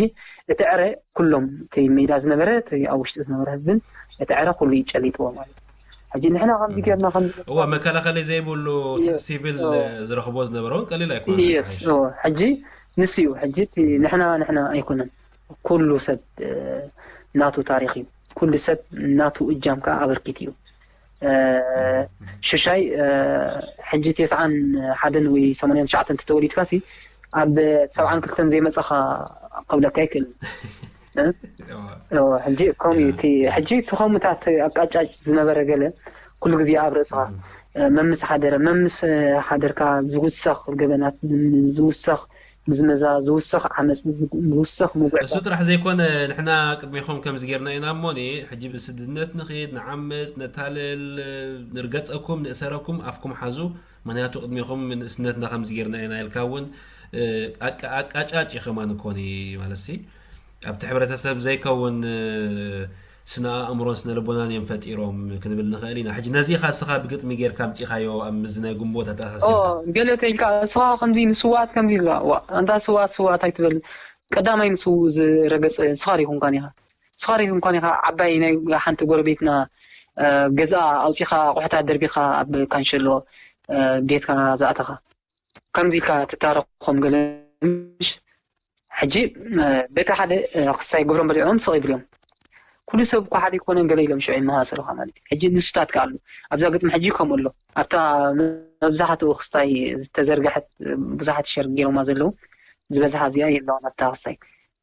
እቲ ዕረ ኩሎም፣ እቲ ሜዳ ዝነበረ፣ እቲ ኣብ ውሽጢ ዝነበረ ህዝብን እቲ ዕረ ኩሉ ይጨሊጥዎ ማለት እዩ። ሕጂ ንሕና ከምዚ ጌርና ከምዚ እወ፣ መከላኸሊ ዘይብሉ እቲ ሲቪል ዝረኽቦ ዝነበረ እውን ቀሊል ኣይኮነን። የስ ሕጂ ንሱ እዩ። ሕጂ እቲ ንሕና ንሕና ኣይኮነን፣ ኩሉ ሰብ ናቱ ታሪኽ እዩ። ኩሉ ሰብ ናቱ እጃም ከዓ ኣበርኪት እዩ። ሽሻይ ሕጂ ተስዓን ሓደን ወይ ሰማንያን ትሽዓተን እንተተወሊድካ ሲ ኣብ ሰብዓን ክልተን ዘይመፀኻ ከብለካ ይክእል። ሕጂ ከምኡ እቲ ሕጂ እቲ ከምኡታት ኣቃጫጭ ዝነበረ ገለ ኩሉ ግዜ ኣብ ርእስኻ መምስ ሓደረ መምስ ሓደርካ ዝውሰኽ ገበናት ዝውሰኽ ምዝመዛ ዝውሰኽ ዓመፅ ዝውሰኽ ምጉዕታ እሱ ጥራሕ ዘይኮነ ንሕና ቅድሚኹም ከምዚ ጌርና ኢና እሞ ሕጂ ብስድነት ንኽድ ንዓምፅ ነታልል ንርገፀኩም ንእሰረኩም ኣፍኩም ሓዙ ምክንያቱ ቅድሚኹም ንእስነትና ከምዚ ጌርና ኢና ኢልካ እውን ኣቃጫጭ ከማን ኮኒ ማለት ኣብቲ ሕብረተሰብ ዘይከውን ስነ ኣእምሮን ስነ ልቦናን እዮም ፈጢሮም ክንብል ንኽእል ኢና። ሕጂ ነዚ ኢኻ እስኻ ብግጥሚ ጌርካ ኣምጺኻዮ ኣብ ምዚ ናይ ግንቦት ኣተኣሳሲርካ። ገለ ተኢልካ እስኻ ከምዚ ንስውኣት ከምዚ ኢልካ ዋ ኣንታ ስውኣት ስውኣት ኣይትበል። ቀዳማይ ንስው ዝረገጸ እስኻ ዲኹም ኳን ኢኻ እስኻ ዲኹም ኳን ኢኻ ዓባይ ናይ ሓንቲ ጎረቤትና ገዝኣ ኣውጺኻ ኣቑሑታት ደርቢኻ ኣብ ካንሸሎ ቤትካ ዝኣተኻ። ከምዚ ኢልካ ትታረኾም ገለ ምሽ ሕጂ በቲ ሓደ ክስታይ ግብሮም በሊዖም ስቕ ይብሉ እዮም። ኩሉ ሰብ እኳ ሓደ ኣይኮነን ገለ ኢሎም ሽዑ ይመሳሰሉኻ ማለት እዩ። ሕጂ ንሱታት ከ ኣሎ ኣብዛ ግጥሚ ሕጂ ከምኡ ኣሎ ኣብታ መብዛሕትኡ ክስታይ ዝተዘርግሐት ብዙሓት ሸር ገይሮማ ዘለዉ ዝበዝሓ ኣብዚኣ የለዋን ኣብታ ክስታይ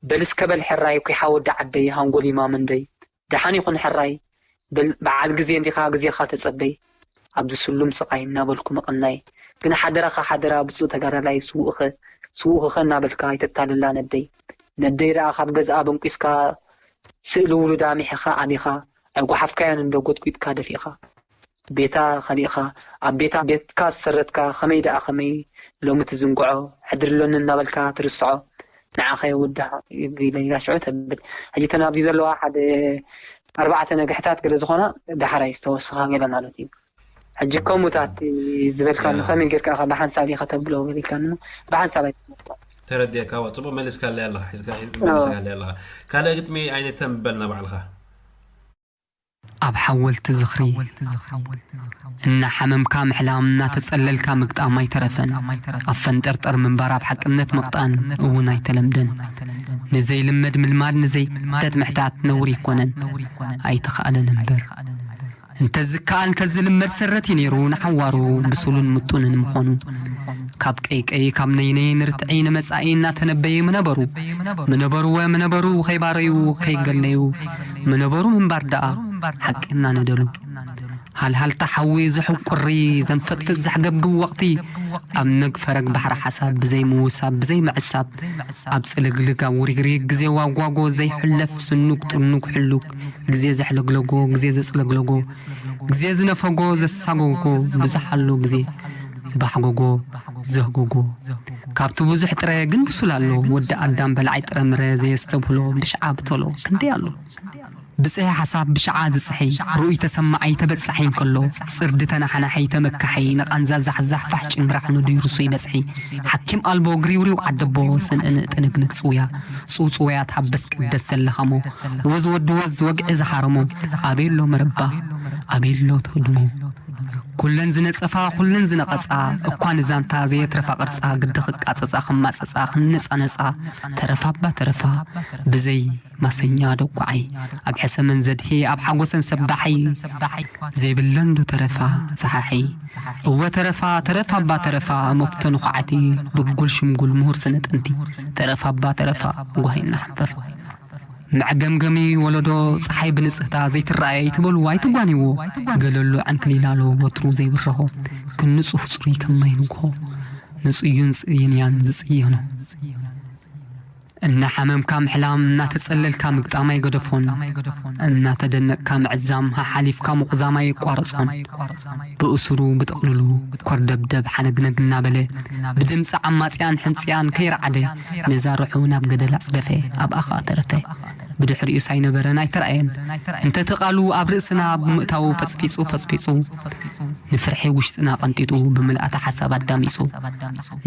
በል እስከ በል ሕራይ ኩሓ ወዲ ዓደይ ሃንጎል ይማም እንደይ ደሓን ይኹን ሕራይ በል በዓል ግዜ እንዲኻ ግዜኻ ተጸበይ ኣብዚ ስሉም ስቓይ እናበልኩ ምቕናይ ግን ሓደራኻ ሓደራ ብጹእ ተጋዳላይ ስዉእኸ ስዉእኽኸ እናበልካ ኣይተታልላ ነደይ ነደይ ደኣ ካብ ገዝኣ በንቂስካ ስእሊ ውሉዳ ሚሒኻ ኣሊኻ ኣይጓሓፍካያን እንዶ ጎጥጒጥካ ደፊእኻ ቤታ ከሊእኻ ኣብ ቤታ ቤትካ ዝሰረትካ ከመይ ደኣ ከመይ ሎሚ ትዝንግዖ ሕድሪ ኣሎኒ እናበልካ ትርስዖ ንዓኸ የውድኻ ኢለ ኢላ ሽዑ ተብል። ሕጂ እተን ኣብዚ ዘለዋ ሓደ ኣርባዕተ ነግሕታት ገለ ዝኾና ዳሕራይ ዝተወስኻ ገለ ማለት እዩ። ሕጂ ከምኡታት ዝበልካኒ ከመይ ጌርካ ኢኻ ብሓንሳብ ኢኻ ተብሎ ገለ ኢልካኒ እሞ ብሓንሳብ ኣይተመልካን። ተረዲእካ እዋ ጽቡቕ መሊስካለይ ኣለኻ ሒዝካ ሒዝ- መሊስካለይ ኣለኻ። ካልእ ግጥሚ ኣይነተንብበልና ባዕልኻ። ኣብ ሓወልቲ ዝኽሪ እናሓመምካ ምሕላም እናተጸለልካ ምግጣም ኣይተረፈን። ኣብ ፈንጠርጠር ምንባር ኣብ ሓቅነት ምቕጣን እውን ኣይተለምደን። ንዘይልመድ ምልማድ ንዘይሕተት ምሕታት ነውሪ ኣይኮነን ኣይተኻእለን እምበር። እንተዝከኣል እንተዝልመድ ሰረት እዩ ነይሩ ንሓዋሩ ብሱሉን ምጡንን ምኾኑ። ካብ ቀይቀይ ካብ ነይነይ ንርትዒ ንመጻኢ እናተነበየ ምነበሩ ምነበርወ ምነበሩ ከይባረዩ ከይገለዩ ምነበሩ ምንባር ደኣ ሓቂ እናነደሉ። ሃልሃልታ ሓዊ ዝሑብ ቁሪ ዘንፈጥፍጥ ዘሕገብግብ ወቕቲ ኣብ ነግ ፈረግ ባሕሪ ሓሳብ ብዘይ ምውሳብ ብዘይ ምዕሳብ ኣብ ጽልግልግ ኣብ ውሪግሪግ ግዜ ዋጓጎ ዘይሕለፍ ስኑግ ጥኑግ ሕሉግ ግዜ ዘሕለግለጎ ግዜ ዘጽለግለጎ ግዜ ዝነፈጎ ዘሳጎጎ ብዙሕ ኣሎ ግዜ ባሕጎጎ ዘህጎጎ ካብቲ ብዙሕ ጥረ ግን ብሱል ኣሎ ወዲ ኣዳም በላዓይ ጥረ ምረ ዘየስተብህሎ ብሽዓ ብተሎ ክንደይ ኣሎ ብጽሒ ሓሳብ ብሽዓ ዝጽሒ ርኡይ ተሰማዓይ ተበጻሒ እንከሎ ጽርዲ ተናሓናሒ ተመካሒ ንቓንዛ ዛሕዛሕ ፋሕ ጭንግራሕ ንዱይ ርሱይ በጽሒ ሓኪም ኣልቦ ግሪውሪው ዓደቦ ስንእንእ ጥንግንግ ጽውያ ጽውጽውያት ሃበስ ቅደስ ዘለኻሞ ወዝ ወዲ ወዝ ወግዒ ዝሓረሞ ኣበይ ኣሎ መረባ ኣበይ ኣሎ ትህድሞ ኩለን ዝነጸፋ ኩለን ዝነቐጻ እኳ ንዛንታ ዘየትረፋ ቅርጻ ግዲ ክቃጸጻ ክማጸጻ ክንነጻነጻ ተረፋ እባ ተረፋ ብዘይ ማሰኛ ደኳዓይ ኣብ ሕሰመን ዘድሄ ኣብ ሓጎሰን ሰባሓይ ዘይብለን ዶ ተረፋ ሰሓሒ እወ ተረፋ ተረፋ እባ ተረፋ መፍቶ ንኹዓቲ ድጉል ሽምጉል ምሁር ስነ ጥንቲ ተረፋ እባ ተረፋ ጓሂና ሕንፈፋ መዐገምገሚ ወለዶ ጸሓይ ብንጽህታ ዘይትረኣየ ኣይትበልዎ ኣይትጓንይዎ ገለሎ ዕንክሊላሎ ወትሩ ዘይብረሆ ክንጹህ ጽሩይ ከማይ ንግሆ ንጽዩን ጽይንያን ዝጽየኖ እናሓመምካ ምሕላም እናተጸለልካ ምግጣም ኣይገደፎን እናተደነቕካ ምዕዛም ሓሓሊፍካ ምቑዛም ኣየቋረጾን ብእሱሩ ብጥቕልሉ ኮርደብደብ ሓነግነግ እናበለ ብድምጺ ዓማጽያን ሕንጽያን ከይረዓደ ነዛ ርሑ ናብ ገደል ኣጽደፈ ኣብኣ ኸኣ ተረፈ ብድሕሪኡ ሳይነበረን ኣይተራእየን። እንተቲ ቃሉ ኣብ ርእስና ብምእታዉ ፈጽፊጹ ፈጽፊጹ ንፍርሒ ውሽጥና ቀንጢጡ ብምልኣተ ሓሳብ ኣዳሚጹ።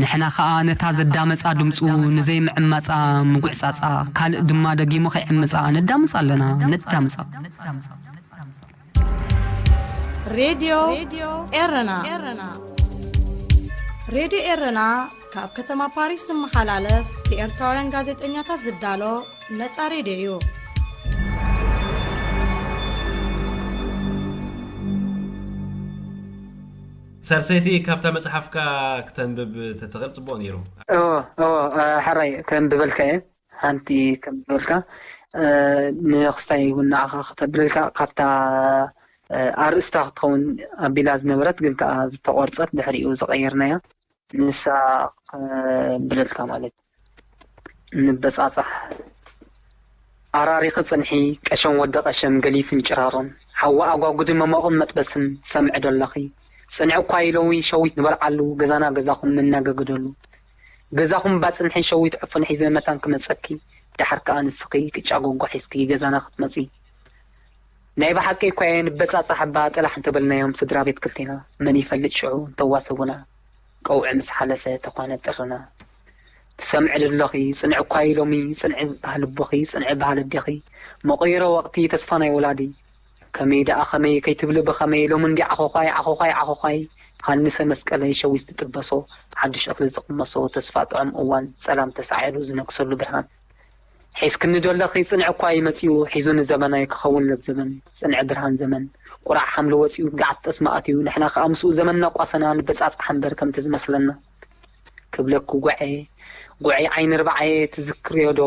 ንሕና ኸኣ ነታ ዘዳመጻ ድምጹ ንዘይምዕማጻ ምጉዕጻጻ ካልእ ድማ ደጊሙ ከይዕምጻ ነዳምጻ ኣለና፣ ነዳምጻ። ሬድዮ ኤረና። ሬድዮ ኤረና ካብ ከተማ ፓሪስ ዝመሓላለፍ ብኤርትራውያን ጋዜጠኛታት ዝዳሎ ነጻ ሬድዮ እዩ። ሳልሰይቲ ካብታ መጽሓፍካ ክተንብብ ተተኽእል ጽቡቕ ነይሩ። እዎ እዎ ሕራይ ከንብበልካ እየ። ሓንቲ ከም ዝበልካ ንክስታይ እውን ንዓኻ ክተብለልካ ካብታ ኣርእስታ ክትኸውን ኣቢላ ዝነበረት ግን ከዓ ዝተቆርፀት ድሕሪኡ ዝቀየርናያ ንሳ ክብለልካ ማለት ንበፃፃሕ ኣራሪኺ ፅንሒ ቀሸም ወዲ ቀሸም ገሊፍን ጭራሮን ሓዊ ኣጓጉዲ መሞቕን መጥበስን ትሰምዒ ዶ ኣለኺ? ፅንዒ እኳ ኢሎዊ ሸዊት ንበልዓሉ ገዛና ገዛኹም ንናገግደሉ ገዛኹም ባፅንሒ ሸዊት ዕፉን ሒዘ መታን ክመፀኪ ደሓር ከዓ ንስኺ ቅጫ ጎጎ ሒዝኪ ገዛና ክትመፂ ናይ ብሓቂ እኳ እየ ንበፃፃሕ እባ ጥላሕ እንተበልናዮም ስድራ ቤት ክልቴና መን ይፈልጥ ሽዑ እንተዋሰቡና ቀውዒ ምስ ሓለፈ ተኳነ ጥርና ትሰምዒ ዶ ኣለኺ ፅንዒ እኳ እዩ ሎሚ ፅንዒ ባህሊ ኣቦኺ ፅንዒ ባህሊ ኣዴኺ መቐይሮ ወቕቲ ተስፋ ናይ ወላዲ ከመይ ደኣ ከመይ ከይትብሊ ብኸመይ ሎሚ እንዲ ዓኾዃይ ዓኾዃይ ዓኾዃይ ሃንሰ መስቀለይ ሸዊት ዝጥበሶ ሓዱሽ እኽሊ ዝቕመሶ ተስፋ ጥዑም እዋን ጸላም ተሳዒሩ ዝነግሰሉ ብርሃን ሒዝክኒ ዶ ኣለኺ ጽንዒ እኳ እዩ መጺኡ ሒዙኒ ዘበናይ ክኸውን ለዘበን ጽንዒ ብርሃን ዘመን ቁራዕ ሓምሊ ወጺኡ ገዓት ጠስሚ ኣትዩ ንሕና ከኣ ምስኡ ዘመንና ቋሰና ንበጻጽሕ እምበር ከምቲ ዝመስለና ክብለኪ ጉዔ ጉዔ ዓይኒ ርብዓየ ትዝክርዮ ዶ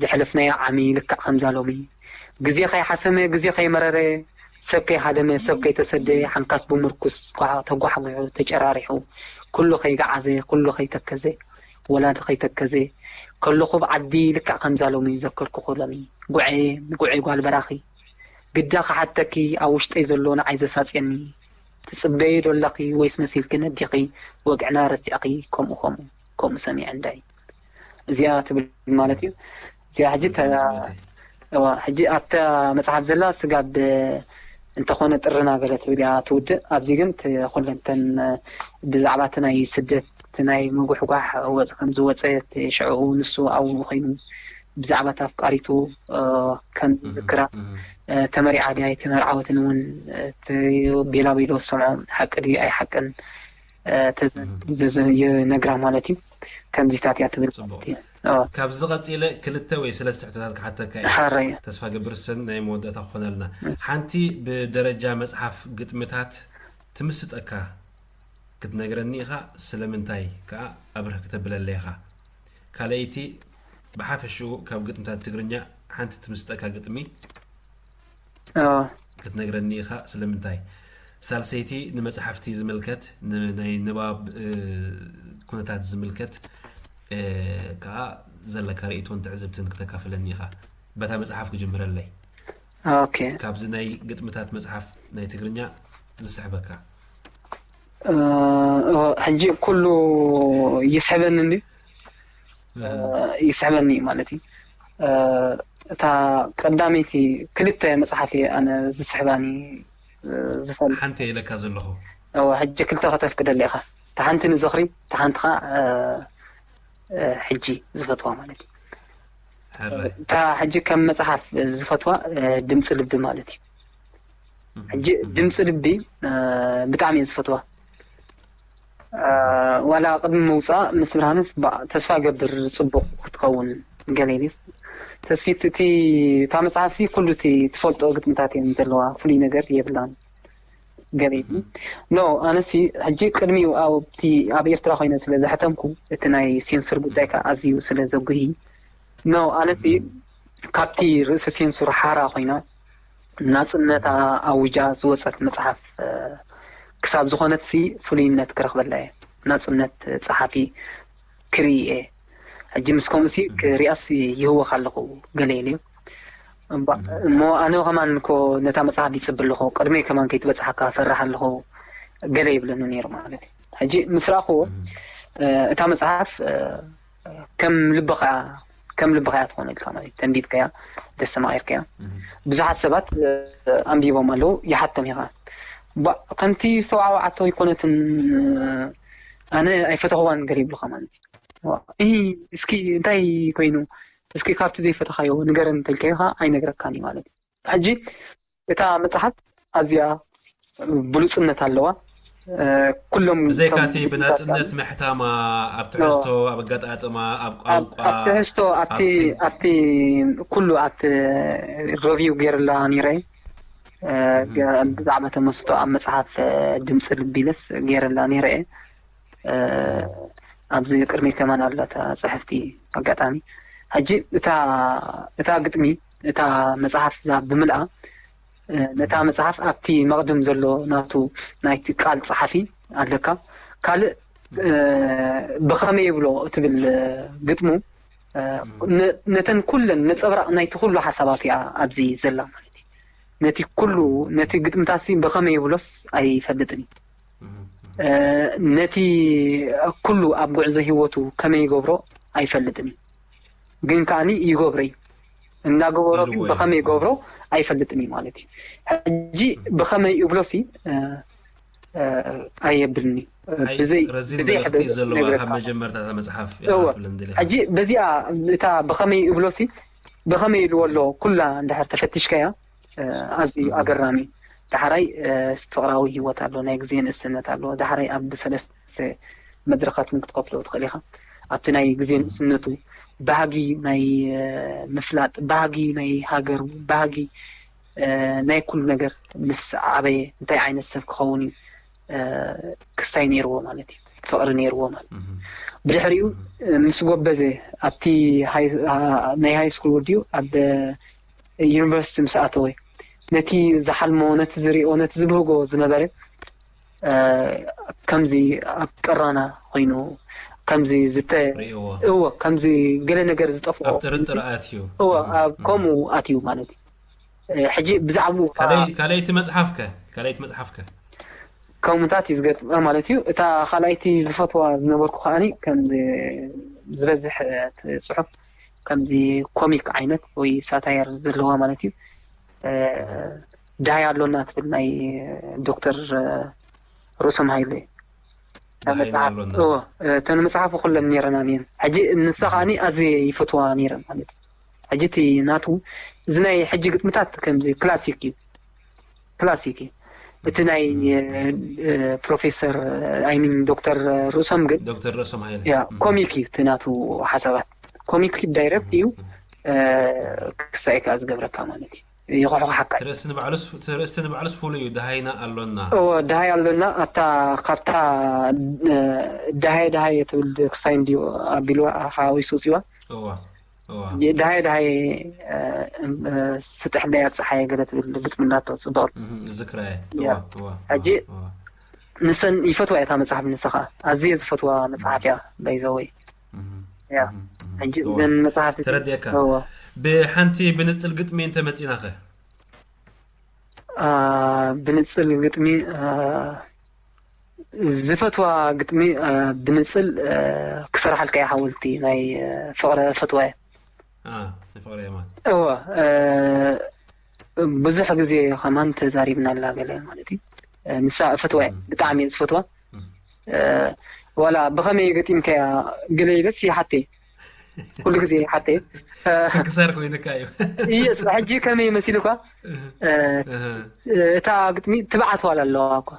ዘሕለፍናዮ ዓሚ ልክዕ ከምዛ ሎሚ ግዜ ከይሓሰመ ግዜ ከይመረረ ሰብ ከይሃደመ ሰብ ከይተሰደ ሓንካስ ብምርኩስ ተጓሕጒሑ ተጨራሪሑ ኩሉ ከይገዓዘ ኩሉ ከይተከዘ ወላዲ ከይተከዘ ከለኹ ብ ዓዲ ልክዕ ከምዛ ሎሚ ዘከርኩኹ ሎሚ ጉዔ ጉዔ ጓል በራኺ ግዳ ክሓተኪ ኣብ ውሽጠይ ዘሎ ንዓይ ዘሳፅየኒ ትፅበዪ ዶ ኣለኺ ወይስ መሲልኪ ነዲኺ ወግዕና ረሲዕኺ ከምኡ ከምኡ ከምኡ ሰሚዐ እንዳይ እዚኣ ትብል ማለት እዩ እዚኣ ሕጂ ሕጂ ኣብታ መፅሓፍ ዘላ ስጋብ እንተኾነ ጥርና ገለ ትብል እያ ትውድእ ኣብዚ ግን ኩለንተን ብዛዕባ እቲ ናይ ስደት እቲ ናይ ምጉሕጓሕ ወፅ ከም ዝወፀ ሽዕኡ ንሱ ኣብኡ ኮይኑ ብዛዕባ እቲ ኣፍቃሪቱ ከም ዝዝክራ ተመሪዓ ድያ ኣይተመርዓወትን እውን ቤላቤሎ ዝሰምዖ ሓቂ ድዩ ኣይሓቅን ይነግራ ማለት እዩ ከምዚታት እያ ትብል ማለት እዩ ካብዚ ቀፂለ ክልተ ወይ ሰለስተ ሕቶታት ክሓተካ እየ ሓራይ ተስፋ ገብር ሰን ናይ መወዳእታ ክኾነልና ሓንቲ ብደረጃ መፅሓፍ ግጥምታት ትምስጠካ ክትነግረኒ ኢኻ ስለምንታይ ከዓ ኣብርህ ክተብለለይ ኢኻ ካልኣይቲ ብሓፈሽኡ ካብ ግጥምታት ትግርኛ ሓንቲ ትምስጠካ ግጥሚ ክትነግረኒ ኢኻ ስለምንታይ ሳልሰይቲ ንመፅሓፍቲ ዝምልከት ናይ ንባብ ኩነታት ዝምልከት ከዓ ዘለካ ርእቶን ትዕዝብትን ክተካፍለኒ ኢኻ በታ መፅሓፍ ክጅምረለይ ኦኬ ካብዚ ናይ ግጥምታት መፅሓፍ ናይ ትግርኛ ዝስሕበካ ሕጂ ኩሉ ይስሕበኒ እንዲ ይስሕበኒ ማለት እዩ እታ ቀዳመይቲ ክልተ መፅሓፍ እየ ኣነ ዝስሕባኒ ዝፈል ሓንቲ ኢለካ ዘለኹ ሕጂ ክልተ ከተፍቅደለ ኢኻ እታ ሓንቲ ንዝኽሪ እታ ሓንቲ ከዓ ሕጂ ዝፈትዋ ማለት እዩ እታ ሕጂ ከም መፅሓፍ ዝፈትዋ ድምፂ ልቢ ማለት እዩ ሕጂ ድምፂ ልቢ ብጣዕሚ እየ ዝፈትዋ ዋላ ቅድሚ ምውፃእ ምስ ብርሃንስ ተስፋ ገብር ፅቡቅ ክትኸውን ገሌ ተስፊት እቲ እታ መፅሓፍ ኩሉ እቲ ትፈልጦ ግጥምታት እየን ዘለዋ ፍሉይ ነገር የብላን ገሌ ኖ ኣነሲ ሕጂ ቅድሚኡ ኣብቲ ኣብ ኤርትራ ኮይነ ስለ ዘሕተምኩ እቲ ናይ ሴንሱር ጉዳይ ከዓ ኣዝዩ ስለ ዘጉሂ ኖ ኣነሲ ካብቲ ርእሰ ሴንሱር ሓራ ኮይና ናጽነታ ኣዊጃ ዝወጸት መጽሓፍ ክሳብ ዝኾነትሲ ፍሉይነት ክረኽበላ እየ። ናጽነት ጸሓፊ ክርኢ እየ። ሕጂ ምስ ከምኡሲ ክሪኣስ ይህወኽ ኣለኹ ገለ ኢሉ እዩ። እሞ ኣነ ከማን እኮ ነታ መጽሓፍ ይጽበ ኣለኹ። ቅድመይ ከማን ከይትበጽሓካ ፈርሕ ኣለኹ ገለ ይብለኒ ነይሩ ማለት እዩ። ሕጂ ምስ ረኣኽዎ እታ መጽሓፍ ከም ልብኻ ከም ልብኻ እያ ትኾነልካ ማለት እዩ። ተንቢብካያ፣ ተስተማቒርካያ። ብዙሓት ሰባት ኣንቢቦም ኣለዉ፣ ይሓቶም ኢኻ። ከምቲ ዝተዋዕዋዓቶ ኣይኮነትን፣ ኣነ ኣይፈተኽዋን ገለ ይብሉኻ ማለት እዩ። እስኪ እንታይ ኮይኑ፣ እስኪ ካብቲ ዘይፈተኻዮ ንገረን እንተልካዮ ከዓ ኣይነግረካን እዩ ማለት እዩ። ሕጂ እታ መጽሓፍ ኣዝያ ብሉጽነት ኣለዋ። ኩሎም ብዘይካቲ ብናጽነት ምሕታማ፣ ኣብ ትሕዝቶ፣ ኣብ ኣጋጣጥማ፣ ኣብ ቋንቋ፣ ኣብ ትሕዝቶ ኣብቲ ኣብቲ ኩሉ ኣብቲ ረቪው ገይርላ ነይረ። ብዛዕባ ተመስጦ ኣብ መጽሓፍ ድምፂ ልቢ ኢለስ ገይርላ ነይረ። ኣብዚ ቅድሚ ከማን ኣላ እታ ጽሕፍቲ ኣጋጣሚ። ሕጂ እታ እታ ግጥሚ እታ መጽሓፍ እዛ ብምልኣ ነታ መጽሓፍ ኣብቲ መቕድም ዘሎ ናቱ ናይቲ ቃል ጸሓፊ ኣለካ። ካልእ ብኸመይ ይብሎ እትብል ግጥሙ ነተን ኩለን ነጸብራቕ ናይቲ ኩሉ ሓሳባት እያ ኣብዚ ዘላ ማለት እዩ። ነቲ ኩሉ ነቲ ግጥምታሲ ብኸመይ ይብሎስ ኣይፈልጥን እዩ። ነቲ ኩሉ ኣብ ጉዕዞ ህይወቱ ከመይ ይገብሮ ኣይፈልጥን እዩ። ግን ከዓኒ ይገብሮ እዩ። እናገበሮ ግን ብኸመይ ይገብሮ ኣይፈልጥን እዩ ማለት እዩ። ሕጂ ብኸመይ ይብሎሲ ኣየብልኒ። ብዘይ ረዚን ብዘይ መልእኽቲ ዘለዋ ካብ መጀመርታ እታ መጽሓፍ እዋ። ኢኻ ትብል እንድለ። ሕጂ በዚኣ እታ ብኸመይ ይብሎሲ ብኸመይ ኢልዎ ኣሎ ኩላ እንድሕር ተፈቲሽካያ ኣዝዩ ኣገራሚ። ዳሕራይ ፍቕራዊ ህይወት ኣሎ፣ ናይ ግዜ ንእስነት ኣሎ። ዳሕራይ ኣብ ሰለስተ መድረኻት እውን ክትከፍሎ ትኽእል ኢኻ። ኣብቲ ናይ ግዜ ንእስነቱ ባህጊ ናይ ምፍላጥ፣ ባህጊ ናይ ሃገሩ፣ ባህጊ ናይ ኩሉ ነገር ምስ ዓበየ እንታይ ዓይነት ሰብ ክኸውን እዩ ክስታይ ነይርዎ ማለት እዩ። ፍቕሪ ነይርዎ ማለት እዩ። ብድሕሪኡ ምስ ጎበዘ ኣብቲ ናይ ሃይ ስኩል ወዲኡ ኣብ ዩኒቨርሲቲ ምስ ኣተወ ነቲ ዝሓልሞ፣ ነቲ ዝሪኦ፣ ነቲ ዝብህጎ ዝነበረ ከምዚ ኣብ ቅራና ኮይኑ ከምዚ ዝተ ርእዎ እዎ ከምዚ ገለ ነገር ዝጠፍኦ ኣብ ጥርጥር ኣትዩ እዎ ኣብ ከምኡ ኣትዩ ማለት እዩ። ሕጂ ብዛዕባኡ ከዓ ካልኣይ- ካልኣይቲ መፅሓፍከ ካልኣይቲ መፅሓፍከ ከምኡታት እዩ ዝገጥመ ማለት እዩ። እታ ካልኣይቲ ዝፈትዋ ዝነበርኩ ከዓኒ ከም ዝበዝሕ ጽሑፍ ከምዚ ኮሚክ ዓይነት ወይ ሳታየር ዘለዋ ማለት እዩ። ዳሃይ ኣሎና ትብል ናይ ዶክተር ርእሶም ሃይለ ዳሃይና ኣሎና። እተን መፅሓፉ ኩለን ነይረና እየን። ሕጂ ንሳ ከዓኒ ኣዝየ ይፈትዋ ነይረ ማለት እዩ። ሕጂ እቲ ናቱ እዚ ናይ ሕጂ ግጥምታት ከምዚ ክላሲክ እዩ። ክላሲክ እዩ። እቲ ናይ ፕሮፌሰር ኣይሚን ዶክተር ርእሶም ግን ዶክተር ርእሶም ሃይለ ያ ኮሚክ እዩ እቲ ናቱ ሓሳባት። ኮሚክ ዳይረክት እዩ። ክስታይ ከዓ ዝገብረካ ማለት እዩ። ይኹሕኩሓካ እዩ። ትርእሲ ንባዕሉስ ትርእሲ ንባዕሉስ ፍሉይ እዩ። ደሃይና ኣሎና እዎ ደሃይ ኣሎና ኣብታ ካብታ ደሃይ ደሃይ ትብል ክስታይ እንድዩ ኣቢልዋ ሓዊሱ ውፅዋ እዋ እዋ ደሃይ ደሃይ ስጥሕ እንዳያ ፀሓየ ገለ ትብል ግጥሚ እንዳቶ ፅብቕ እህ፣ ዝክራየ ያ። እዋ እዋ ሕጂ እዋ ንሰን ይፈትዋ እታ መፅሓፍ ንሳ ከዓ ኣዝየ ዝፈትዋ መፅሓፍ እያ ባይዘወይ እህ፣ ያ እህ፣ እህ። ሕጂ እዋ። እዘን መፅሓፍ ተረዲእካ እዎ ብሓንቲ ብንፅል ግጥሚ እንተመፂናኸ አ፣ ብንፅል ግጥሚ አ፣ ዝፈትዋ ግጥሚ አ፣ ብንፅል አ፣ ክሰርሓልካ እየ ሓወልቲ ናይ አ፣ ፍቕረ ፈትዋ እየ አ፣ ንፍቕሪ የማን እወ አ፣ ብዙሕ ግዜ ከማን ተዛሪብናላ ገለ ማለት እዩ አ፣ ንሳ ፈትዋ እየ ብጣዕሚ እየ ዝፈትዋ አ፣ ዋላ ብኸመይ ገጢምካያ ገለ ኢለስ ይሓተይ ኩሉ ግዜ ይሓተይ አ፣ ስንክሳር ኮይንካ እዩ እየስ ሕጂ ከመይ መሲልኳ አ፣ እህ። እታ ግጥሚ ትብዓት ዋላ ኣለዋ እኳ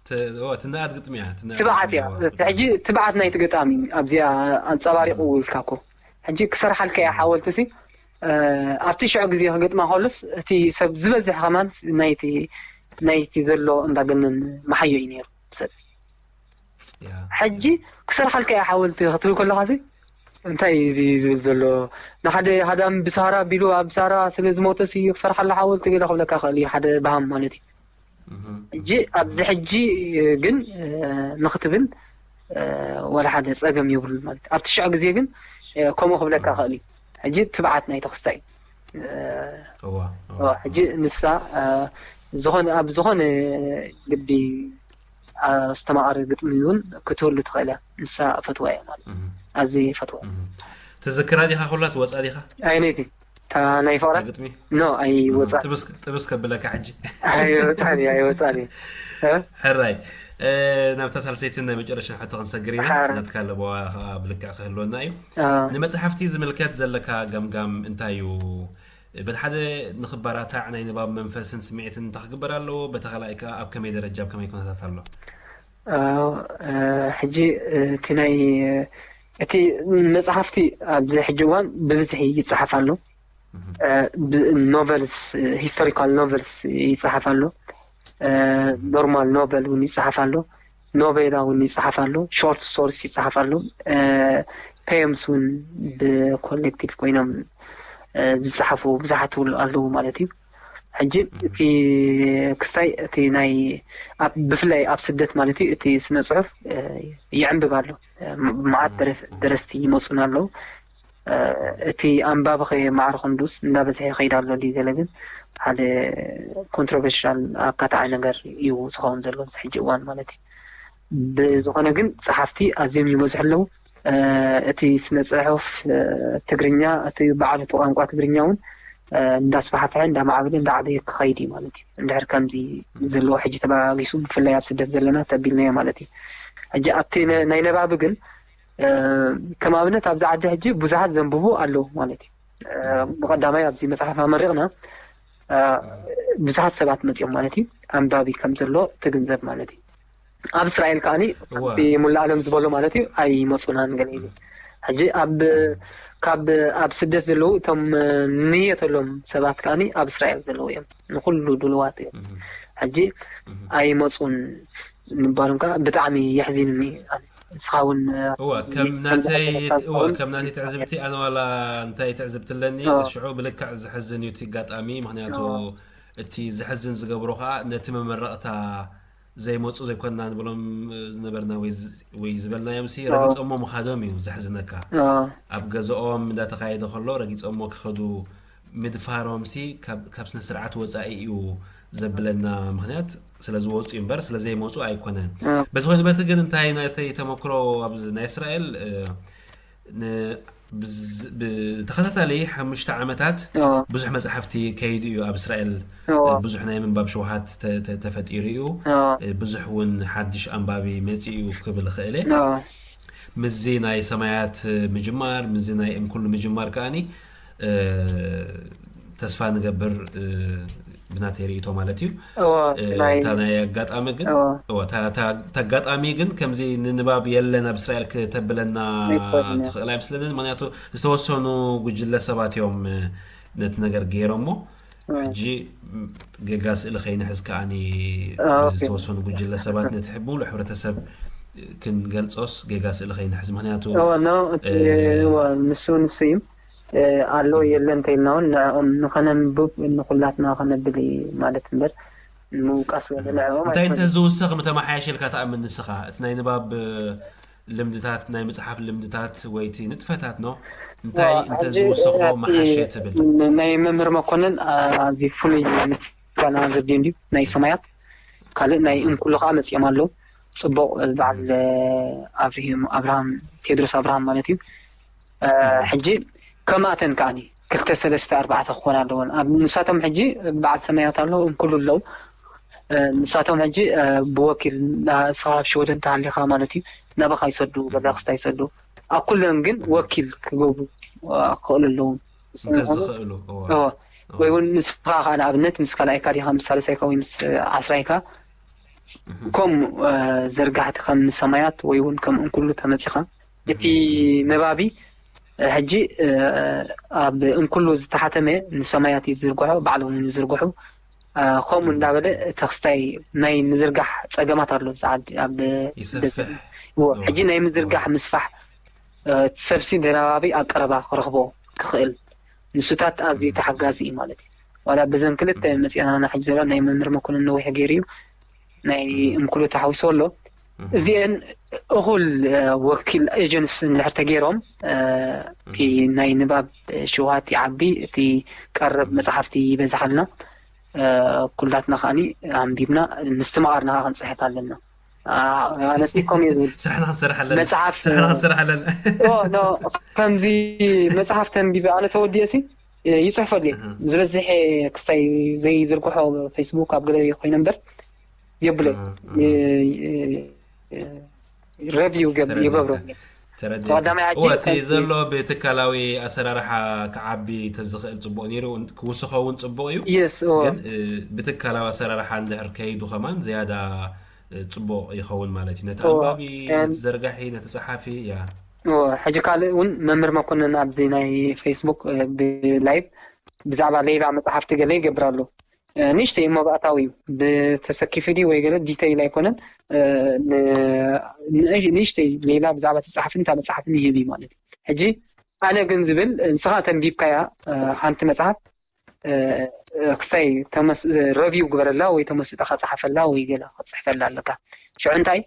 ት- ኦ፣ ትንኣድ ግጥሚ እያ ትንኣድ ትብዓት ግጥሚ እያ እያ። ሕጂ ትብዓት ናይቲ ገጣሚ ኣብዚኣ ኣንፀባሪቑ ውልካ እኮ ሕጂ ክሰርሓልካ እያ ሓወልቲ ሲ ኣብቲ ሽዑ ግዜ ክገጥማ ከሎስ እቲ ሰብ ዝበዝሕ ከማን ናይቲ ናይቲ ዘሎ እንዳገነን መሓዮ እዩ ነይሩ ሰብ ያ። ሕጂ ክሰርሓልካ እያ ሓወልቲ ክትብል ከለኻ ሲ እንታይ እዩ እዚ ዝብል ዘሎ ንሓደ ሃዳም ብሳራ ቢሉ ኣብ ሳራ ስለ ዝሞተ ሲ ክሰርሓሉ ሓወልቲ ገለ ክብለካ ክእል እዩ ሓደ ባሃም ማለት እዩ እህ። ሕጂ ኣብዚ ሕጂ ግን ንክትብል ዋላ ሓደ ፀገም የብሉ ማለት ኣብቲ ሽዑ ግዜ ግን ከምኡ ክብለካ ክእል እዩ ሕጂ ትብዓት ናይ ተክስታይ እዋ ሕጂ ንሳ ዝኾነ ኣብ ዝኾነ ግዲ ኣስተማቐሪ ግጥሚ እውን ክትህሉ ትኽእል እያ ንሳ ፈትዋ እያ ማለት ኣዝየ ፈትዋ ትዝክራ ዲኻ? ኩላ ትወፃ ዲኻ? ኣይነይቲ እታ ናይ ፍቕራ ግጥሚ ኖ ኣይወፃ ጥብስ ጥብስ ከብለካ ሕጂ። ኣይወፃኒ ኣይወፃኒ። ሕራይ፣ ናብታ ሳልሰይትን ናይ መጨረሻን ሕቶ ክንሰግር ኢና። ናትካ ለበዋ ብልክዕ ክህልወና እዩ። ንመፅሓፍቲ ዝምልከት ዘለካ ገምጋም እንታይ እዩ? በቲ ሓደ ንኽበራታዕ ናይ ንባብ መንፈስን ስምዒትን እንታይ ክግበር ኣለዎ? በቲ ካልኣይ ከኣ ኣብ ከመይ ደረጃ፣ ኣብ ከመይ ኩነታት ኣሎ? ሕጂ እቲ ናይ እቲ መፅሓፍቲ ኣብዚ ሕጂ እዋን ብብዝሒ ይፀሓፍ ኣሎ። ኖቨልስ፣ ሂስቶሪካል ኖቨልስ ይፀሓፍ ኣሎ። ኖርማል ኖቨል እውን ይፀሓፍ ኣሎ። ኖቬላ እውን ይፀሓፍ ኣሎ። ሾርት ስቶሪስ ይፀሓፍ ኣሎ። ፔምስ እውን ብኮሌክቲቭ ኮይኖም ዝፀሓፉ ብዙሓት ኣለዉ ማለት እዩ። ሕጂ እቲ ክስታይ እቲ ናይ ብፍላይ ኣብ ስደት ማለት እዩ እቲ ስነ ፅሑፍ ይዕንብብ ኣሎ። መዓት ደረስቲ ይመፁና ኣለዉ። እቲ ኣንባቢ ከ ማዕረ ክንዱስ እንዳበዝሐ ይኸይድ ኣሎ ድዩ ገለ ግን ሓደ ኮንትሮቨርሻል ኣካታዒ ነገር እዩ ዝኸውን ዘሎ ኣብዚ ሕጂ እዋን ማለት እዩ። ብዝኾነ ግን ፀሓፍቲ ኣዝዮም ይበዝሑ ኣለዉ። እቲ ስነ ፅሑፍ ትግርኛ እቲ በዓል እቲ ቋንቋ ትግርኛ እውን እንዳስፋሕፈሐ እንዳማዕበለ እንዳዓበየ ክኸይድ እዩ ማለት እዩ። እንድሕር ከምዚ ዘለዎ ሕጂ ተበጋጊሱ ብፍላይ ኣብ ስደት ዘለና ተቢልናዮ ማለት እዩ። ሕጂ ኣብቲ ናይ ነባቢ ግን ከም ኣብነት ኣብዚ ዓዲ ሕጂ ብዙሓት ዘንብቡ ኣለዉ ማለት እዩ። ብቐዳማይ ኣብዚ መፅሓፍ ኣመሪቕና ብዙሓት ሰባት መፂኦም ማለት እዩ። ኣንባቢ ከም ዘሎ ትግንዘብ ማለት እዩ። ኣብ እስራኤል ከዓኒ ሙላ ኣለም ዝበሎ ማለት እዩ ኣይመፁናን ገለ ኢሉ። ሕጂ ኣብ ካብ ኣብ ስደት ዘለዉ እቶም ንየተሎም ሰባት ከዓኒ ኣብ እስራኤል ዘለዉ እዮም። ንኩሉ ድልዋት እዮም። ሕጂ ኣይመፁን ምባሎም ከዓ ብጣዕሚ የሕዚንኒ። ንስኻ እውን እዋ ከም ናተይ እዋ ከም ናተይ ትዕዝብቲ ኣነ ዋላ እንታይ ትዕዝብቲ ኣለኒ ሽዑ ብልክዕ ዝሕዝን እዩ እቲ ኣጋጣሚ። ምክንያቱ እቲ ዝሕዝን ዝገብሮ ከዓ ነቲ መመረቕታ ዘይመፁ ዘይኮንና ንብሎም ዝነበርና ወይ ዝበልናዮም ሲ ረጊፆሞ ምኻዶም እዩ ዘሕዝነካ። ኣብ ገዛኦም እንዳተካየደ ከሎ ረጊፆሞ ክኸዱ ምድፋሮም ሲ ካብ ስነ ስርዓት ወፃኢ እዩ ዘብለና። ምክንያት ስለ ዝወፁ እምበር ስለ ዘይመፁ ኣይኮነን። በቲ ኮይኑ በቲ ግን እንታይ ናተይ ተመክሮ ኣብ ናይ እስራኤል ብተኸታታሊ ሓሙሽተ ዓመታት ብዙሕ መፅሓፍቲ ከይዱ እዩ ኣብ እስራኤል። ብዙሕ ናይ ምንባብ ሸውሃት ተፈጢሩ እዩ። ብዙሕ እውን ሓድሽ ኣንባቢ መፂ እዩ ክብል ክእል። ምስዚ ናይ ሰማያት ምጅማር ምስዚ ናይ እም ኩሉ ምጅማር ከዓኒ ተስፋ ንገብር ብናተይ ርእቶ ማለት እዩ። እታ ናይ ኣጋጣሚ ግን እታ ኣጋጣሚ ግን ከምዚ ንንባብ የለን ኣብ እስራኤል ክተብለና ትኽእል ኣይመስለንን። ምክንያቱ ዝተወሰኑ ጉጅለ ሰባት እዮም ነቲ ነገር ገይሮሞ። ሕጂ ጌጋ ስእሊ ከይንሕዝ ከዓኒ ዝተወሰኑ ጉጅለ ሰባት ነቲ ሙሉእ ሕብረተሰብ ክንገልፆስ ጌጋ ስእሊ ከይንሕዝ ምክንያቱ ንሱ ንሱ እዩ ኣሎ የለን እንተኢልና እውን ንዕኦም ንኸነንብብ ንኩላትና ከነብል ማለት እምበር ንምውቃስ ገለ ንዕኦም እንታይ እንተዝውሰኽ ምተመሓየሸልካ ትኣምን ንስኻ? እቲ ናይ ንባብ ልምድታት ናይ ምፅሓፍ ልምድታት ወይ እቲ ንጥፈታት ነው እንታይ እንተዝውሰኾ መሓሸ ትብል? ናይ መምህር መኮንን ኣዚ ፍሉይ ምትኳና ዘድልዮ እንዲ ናይ ሰማያት ካልእ ናይ እንኩሉ ከዓ መፅኦም ኣለዉ። ፅቡቕ በዓል ኣብርሂም ኣብርሃም ቴድሮስ ኣብርሃም ማለት እዩ። ሕጂ ከምኣተን ከዓኒ ክልተ ሰለስተ ኣርባዕተ ክኾና ኣለወን። ኣብ ንሳቶም ሕጂ በዓል ሰማያት ኣለዉ እንኩሉ ኣለዉ። ንሳቶም ሕጂ ብወኪል ንስኻ ኣብ ሽወደን ተሃሊኻ ማለት እዩ ናባኻ ይሰዱ በዳክስታ ይሰዱ ኣብ ኩለን ግን ወኪል ክገብሩ ክኽእሉ ኣለዎም። እንተዝኽእሉ እዋ። እዎ። ወይ እውን ንስኻ ከዓ ንኣብነት ምስ ካልኣይካ ዲኻ ምስ ሳልሳይካ ወይ ምስ ዓስራይካ ከምኡ ዘርጋሕቲ ከም ንሰማያት ወይ እውን ከም እንኩሉ ተመፂኻ እቲ ነባቢ ሕጂ ኣብ እንኩሉ ዝተሓተመ ንሰማያት እዩ ዝዝርግሖ ባዕሎም እውን ይዝርግሑ። ከምኡ እንዳበለ እቲ ክስታይ ናይ ምዝርጋሕ ፀገማት ኣሎ ኣብዚ ዓዲ ኣብ ይሰፍሕ። እዎ፣ ሕጂ ናይ ምዝርጋሕ ምስፋሕ እቲ ሰብሲ ንነባቢ ኣብ ቀረባ ክረኽቦ ክኽእል ንሱታት ኣዝዩ ተሓጋዚ እዩ ማለት እዩ። ዋላ በዘን ክልተ መፅኣና ሕጂ ዘሎ ናይ መምህር መኮንን ነዊሕ ገይሩ እዩ ናይ እምኩሉ ተሓዊሱ ኣሎ። እዚአን እኹል ወኪል ኤጀንስ እንድሕር ተገይሮም እቲ ናይ ንባብ ሽውሃት ይዓቢ፣ እቲ ቀረብ መፅሓፍቲ ይበዝሓልና፣ ኩላትና ከዓኒ ኣንቢብና ምስትምቓርና ከዓ ክንፅሕፍ ኣለና። ኣነስኮም እየ ዝብል። ስራሕና ክንሰርሕ ኣለና መፅሓፍ ስራሕና ክንሰርሕ ኣለና ኖ ከምዚ መፅሓፍ ተንቢበ ኣነ ተወዲኦ ሲ ይፅሕፈሉ እየ። ዝበዝሐ ክስታይ ዘይዝርግሖ ፌስቡክ ኣብ ገለ ኮይነ እምበር የብለ ረቪው ይገብሮ። ተረዲእካ። ተረዲእካ። ቀዳማይ ሕጂ እወ፣ እቲ ከምቲ ዘሎ ብትካላዊ ኣሰራርሓ ክዓቢ ተዝኽእል ፅቡቅ ነይሩ። ክውስኸ እውን ፅቡቅ እዩ። የስ እወ ግን እ፣ ብትካላዊ ኣሰራርሓ እንድሕር ከይዱ ከማን ዝያዳ እ፣ ፅቡቅ ይኸውን ማለት እዩ። ነቲ እወ፣ ኣንባቢ፣ ያን- ነቲ ዘርጋሒ፣ ነቲ ፀሓፊ። ያ እወ፣ ሕጂ ካልእ እውን መምህር መኮንን ኣብዚ ናይ ፌስቡክ እ፣ ብላይቭ ብዛዕባ ሌላ መፅሓፍቲ ገለ ይገብር ኣሎ። እ፣ ንእሽተይ መባእታዊ እዩ። ብተሰኪፉ ድዩ ወይ ገለ ዲተይል ኣይኮነን። እ፣ ን- ንእሽ- ንእሽተይ ሌላ ብዛዕባ ተፃሓፍን ካብ መፅሓፍን ይህብ እዩ ማለት እዩ። ሕጂ ኣነ ግን ዝብል ንስኻ ተንቢብካያ እ፣ ሓንቲ መፅሓፍ እ፣ እ፣ ክስታይ ተመስ- እ፣ ረቪው ግበረላ ወይ ተመስጦኻ ፀሓፈላ ወይ ገለ ክትፅሕፈላ ኣለካ። ሽዑ እንታይ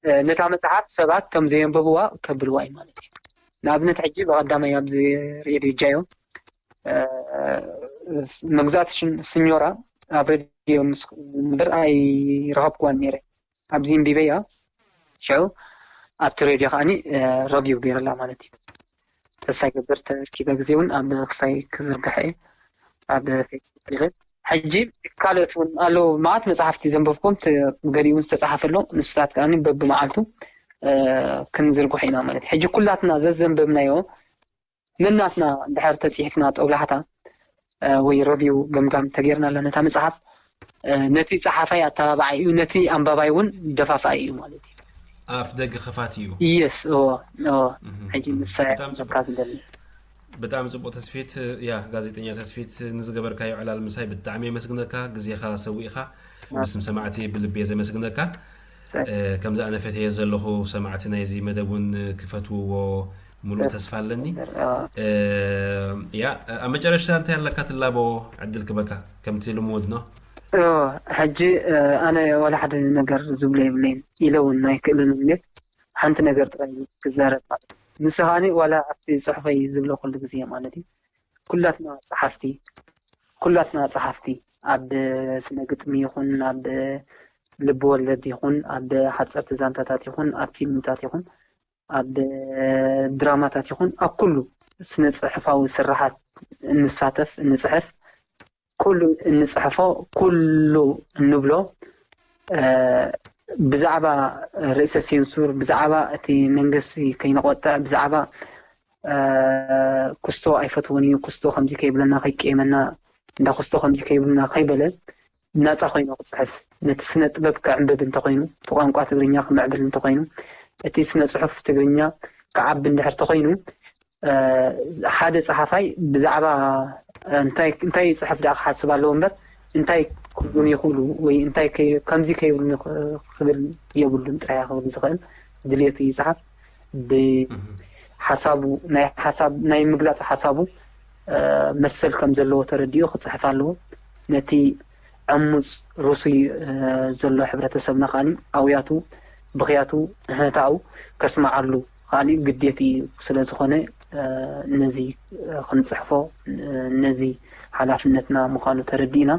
እ፣ ነታ መፅሓፍ ሰባት ከም ዘየንበብዋ ከብልዋ እዩ ማለት እዩ። ንኣብነት ሕጂ ብቐዳማይ ኣብዚ ሬድዮ ጃዮ እ፣ መግዛእቲ ሽን- ስኞራ ኣብ ሬድዮ ምስ እምበር ኣይረኸብክዋን ነይረ። ኣብዚ እምቢበያ ሽዑ ኣብቲ ሬድዮ ከዓኒ ረቪው ገይረላ ማለት እዩ። ተስፋ ይገብር ተረኪበ ግዜ እውን ኣብ ክስታይ ክዝርግሐ እየ ኣብ ፌስቡክ ሪኸ። ሕጂ ካልኦት እውን ኣለዉ ማዓት መፅሓፍቲ ዘንበብኩም ት- ገሊኡ እውን ዝተፅሓፈ ኣሎ። ንስታት ከዓኒ በብመዓልቱ እ፣ ክንዝርግሖ ኢና ማለት እዩ። ሕጂ ኩላትና ዘዘንበብናዮ ነናትና እንድሕር ተፅሒፍና ጦብላሕታ እ፣ ወይ ረቪው ገምጋም ተገይርናላ ነታ መፅሓፍ እ፣ ነቲ ፀሓፋይ ኣተባባዓይ እዩ፣ ነቲ ኣንባባይ እውን ደፋፋይ እዩ ማለት እዩ። ኣፍ ደገ ክፋት እዩ። የስ እዎ እዎ እህ፣ ሕጂ እህ። ምሳይ በጣም ጽቡቅ። ክዛካ ዝደሊ ብጣዕሚ ጽቡቅ ተስፊት። ያ ጋዜጠኛ ተስፊት፣ ንዝገበርካዮ ዕላል ምሳይ ብጣዕሚ የመስግነካ። ግዜኻ ሰዊእኻ ብስም ሰማዕቲ ብልቢ እየ ዘመስግነካ። ጸ- እ፣ ከምዚ ኣነ ፈትየ ዘለኹ ሰማዕቲ ናይዚ መደብ እውን ክፈትውዎ ሙሉእ ተስ- ተስፋ ኣለኒ። አ፣ እ፣ ያ ኣብ መጨረሽታ እንታይ ኣለካ ትላቦ ዕድል ክበካ ከምቲ ልሙድ ነው። ኦ፣ ሕጂ እ፣ ኣነ ዋላ ሓደ ነገር ዝብሎ የብለይን ኢለ እውን ኣይክእልን እየ። ሓንቲ ነገር ጥራይ ክዛረብ ማለት እዩ። ንስኻ ከዓኒ ዋላ ኣብቲ ጽሑፈይ ዝብሎ ኩሉ ግዜ ማለት እዩ ኩላትና ጸሓፍቲ ኩላትና ጸሓፍቲ ኣብ ስነ ግጥሚ ይኹን ኣብ ልብ ወለድ ይኹን ኣብ ሓጸርቲ ዛንታታት ይኹን ኣብ ፊልምታት ይኹን ኣብ ድራማታት ይኹን ኣብ ኩሉ ስነ ጽሕፋዊ ስራሓት እንሳተፍ እንጽሕፍ ኩሉ እንጽሕፎ ኩሉ እንብሎ እ፣ ብዛዕባ ርእሰ ሴንሱር ብዛዕባ እቲ መንግስቲ ከይንቆጥዕ ብዛዕባ እ፣ ኩስቶ ኣይፈትዎን እዩ ኩስቶ ከምዚ ከይብለና ከይቀየመና እንዳ ኩስቶ ከምዚ ከይብሉና ከይበለ ናፃ ኮይኑ ክፅሕፍ ነቲ ስነ ጥበብ ከዕንብብ እንተኮይኑ ብቋንቋ ትግርኛ ክምዕብል እንተኮይኑ እቲ ስነ ፅሑፍ ትግርኛ ክዓቢ እንድሕር ተኮይኑ ሓደ ፀሓፋይ ብዛዕባ እንታይ እንታይ ይፅሕፍ ደኣ ክሓስብ ኣለዎ እምበር እንታይ ክብሉኒ ይኽእሉ ወይ እንታይ ከምዚ ከይብሉኒ ክብል የብሉን ጥራይ ክብል ዝኽእል ድልየቱ ይፅሓፍ ብሓሳቡ ናይ ሓሳብ ናይ ምግላፅ ሓሳቡ መሰል ከም ዘለዎ ተረዲኡ ክፅሕፍ ኣለዎ ነቲ ዕሙፅ ሩሱይ ዘሎ ሕብረተሰብና ከዓ ኣውያቱ ብኽያቱ ንሕንሕታኡ ከስምዓሉ ከዓ ግዴት እዩ ስለዝኾነ ነዚ ክንፅሕፎ ነዚ ሓላፍነትና ምዃኑ ተረዲእና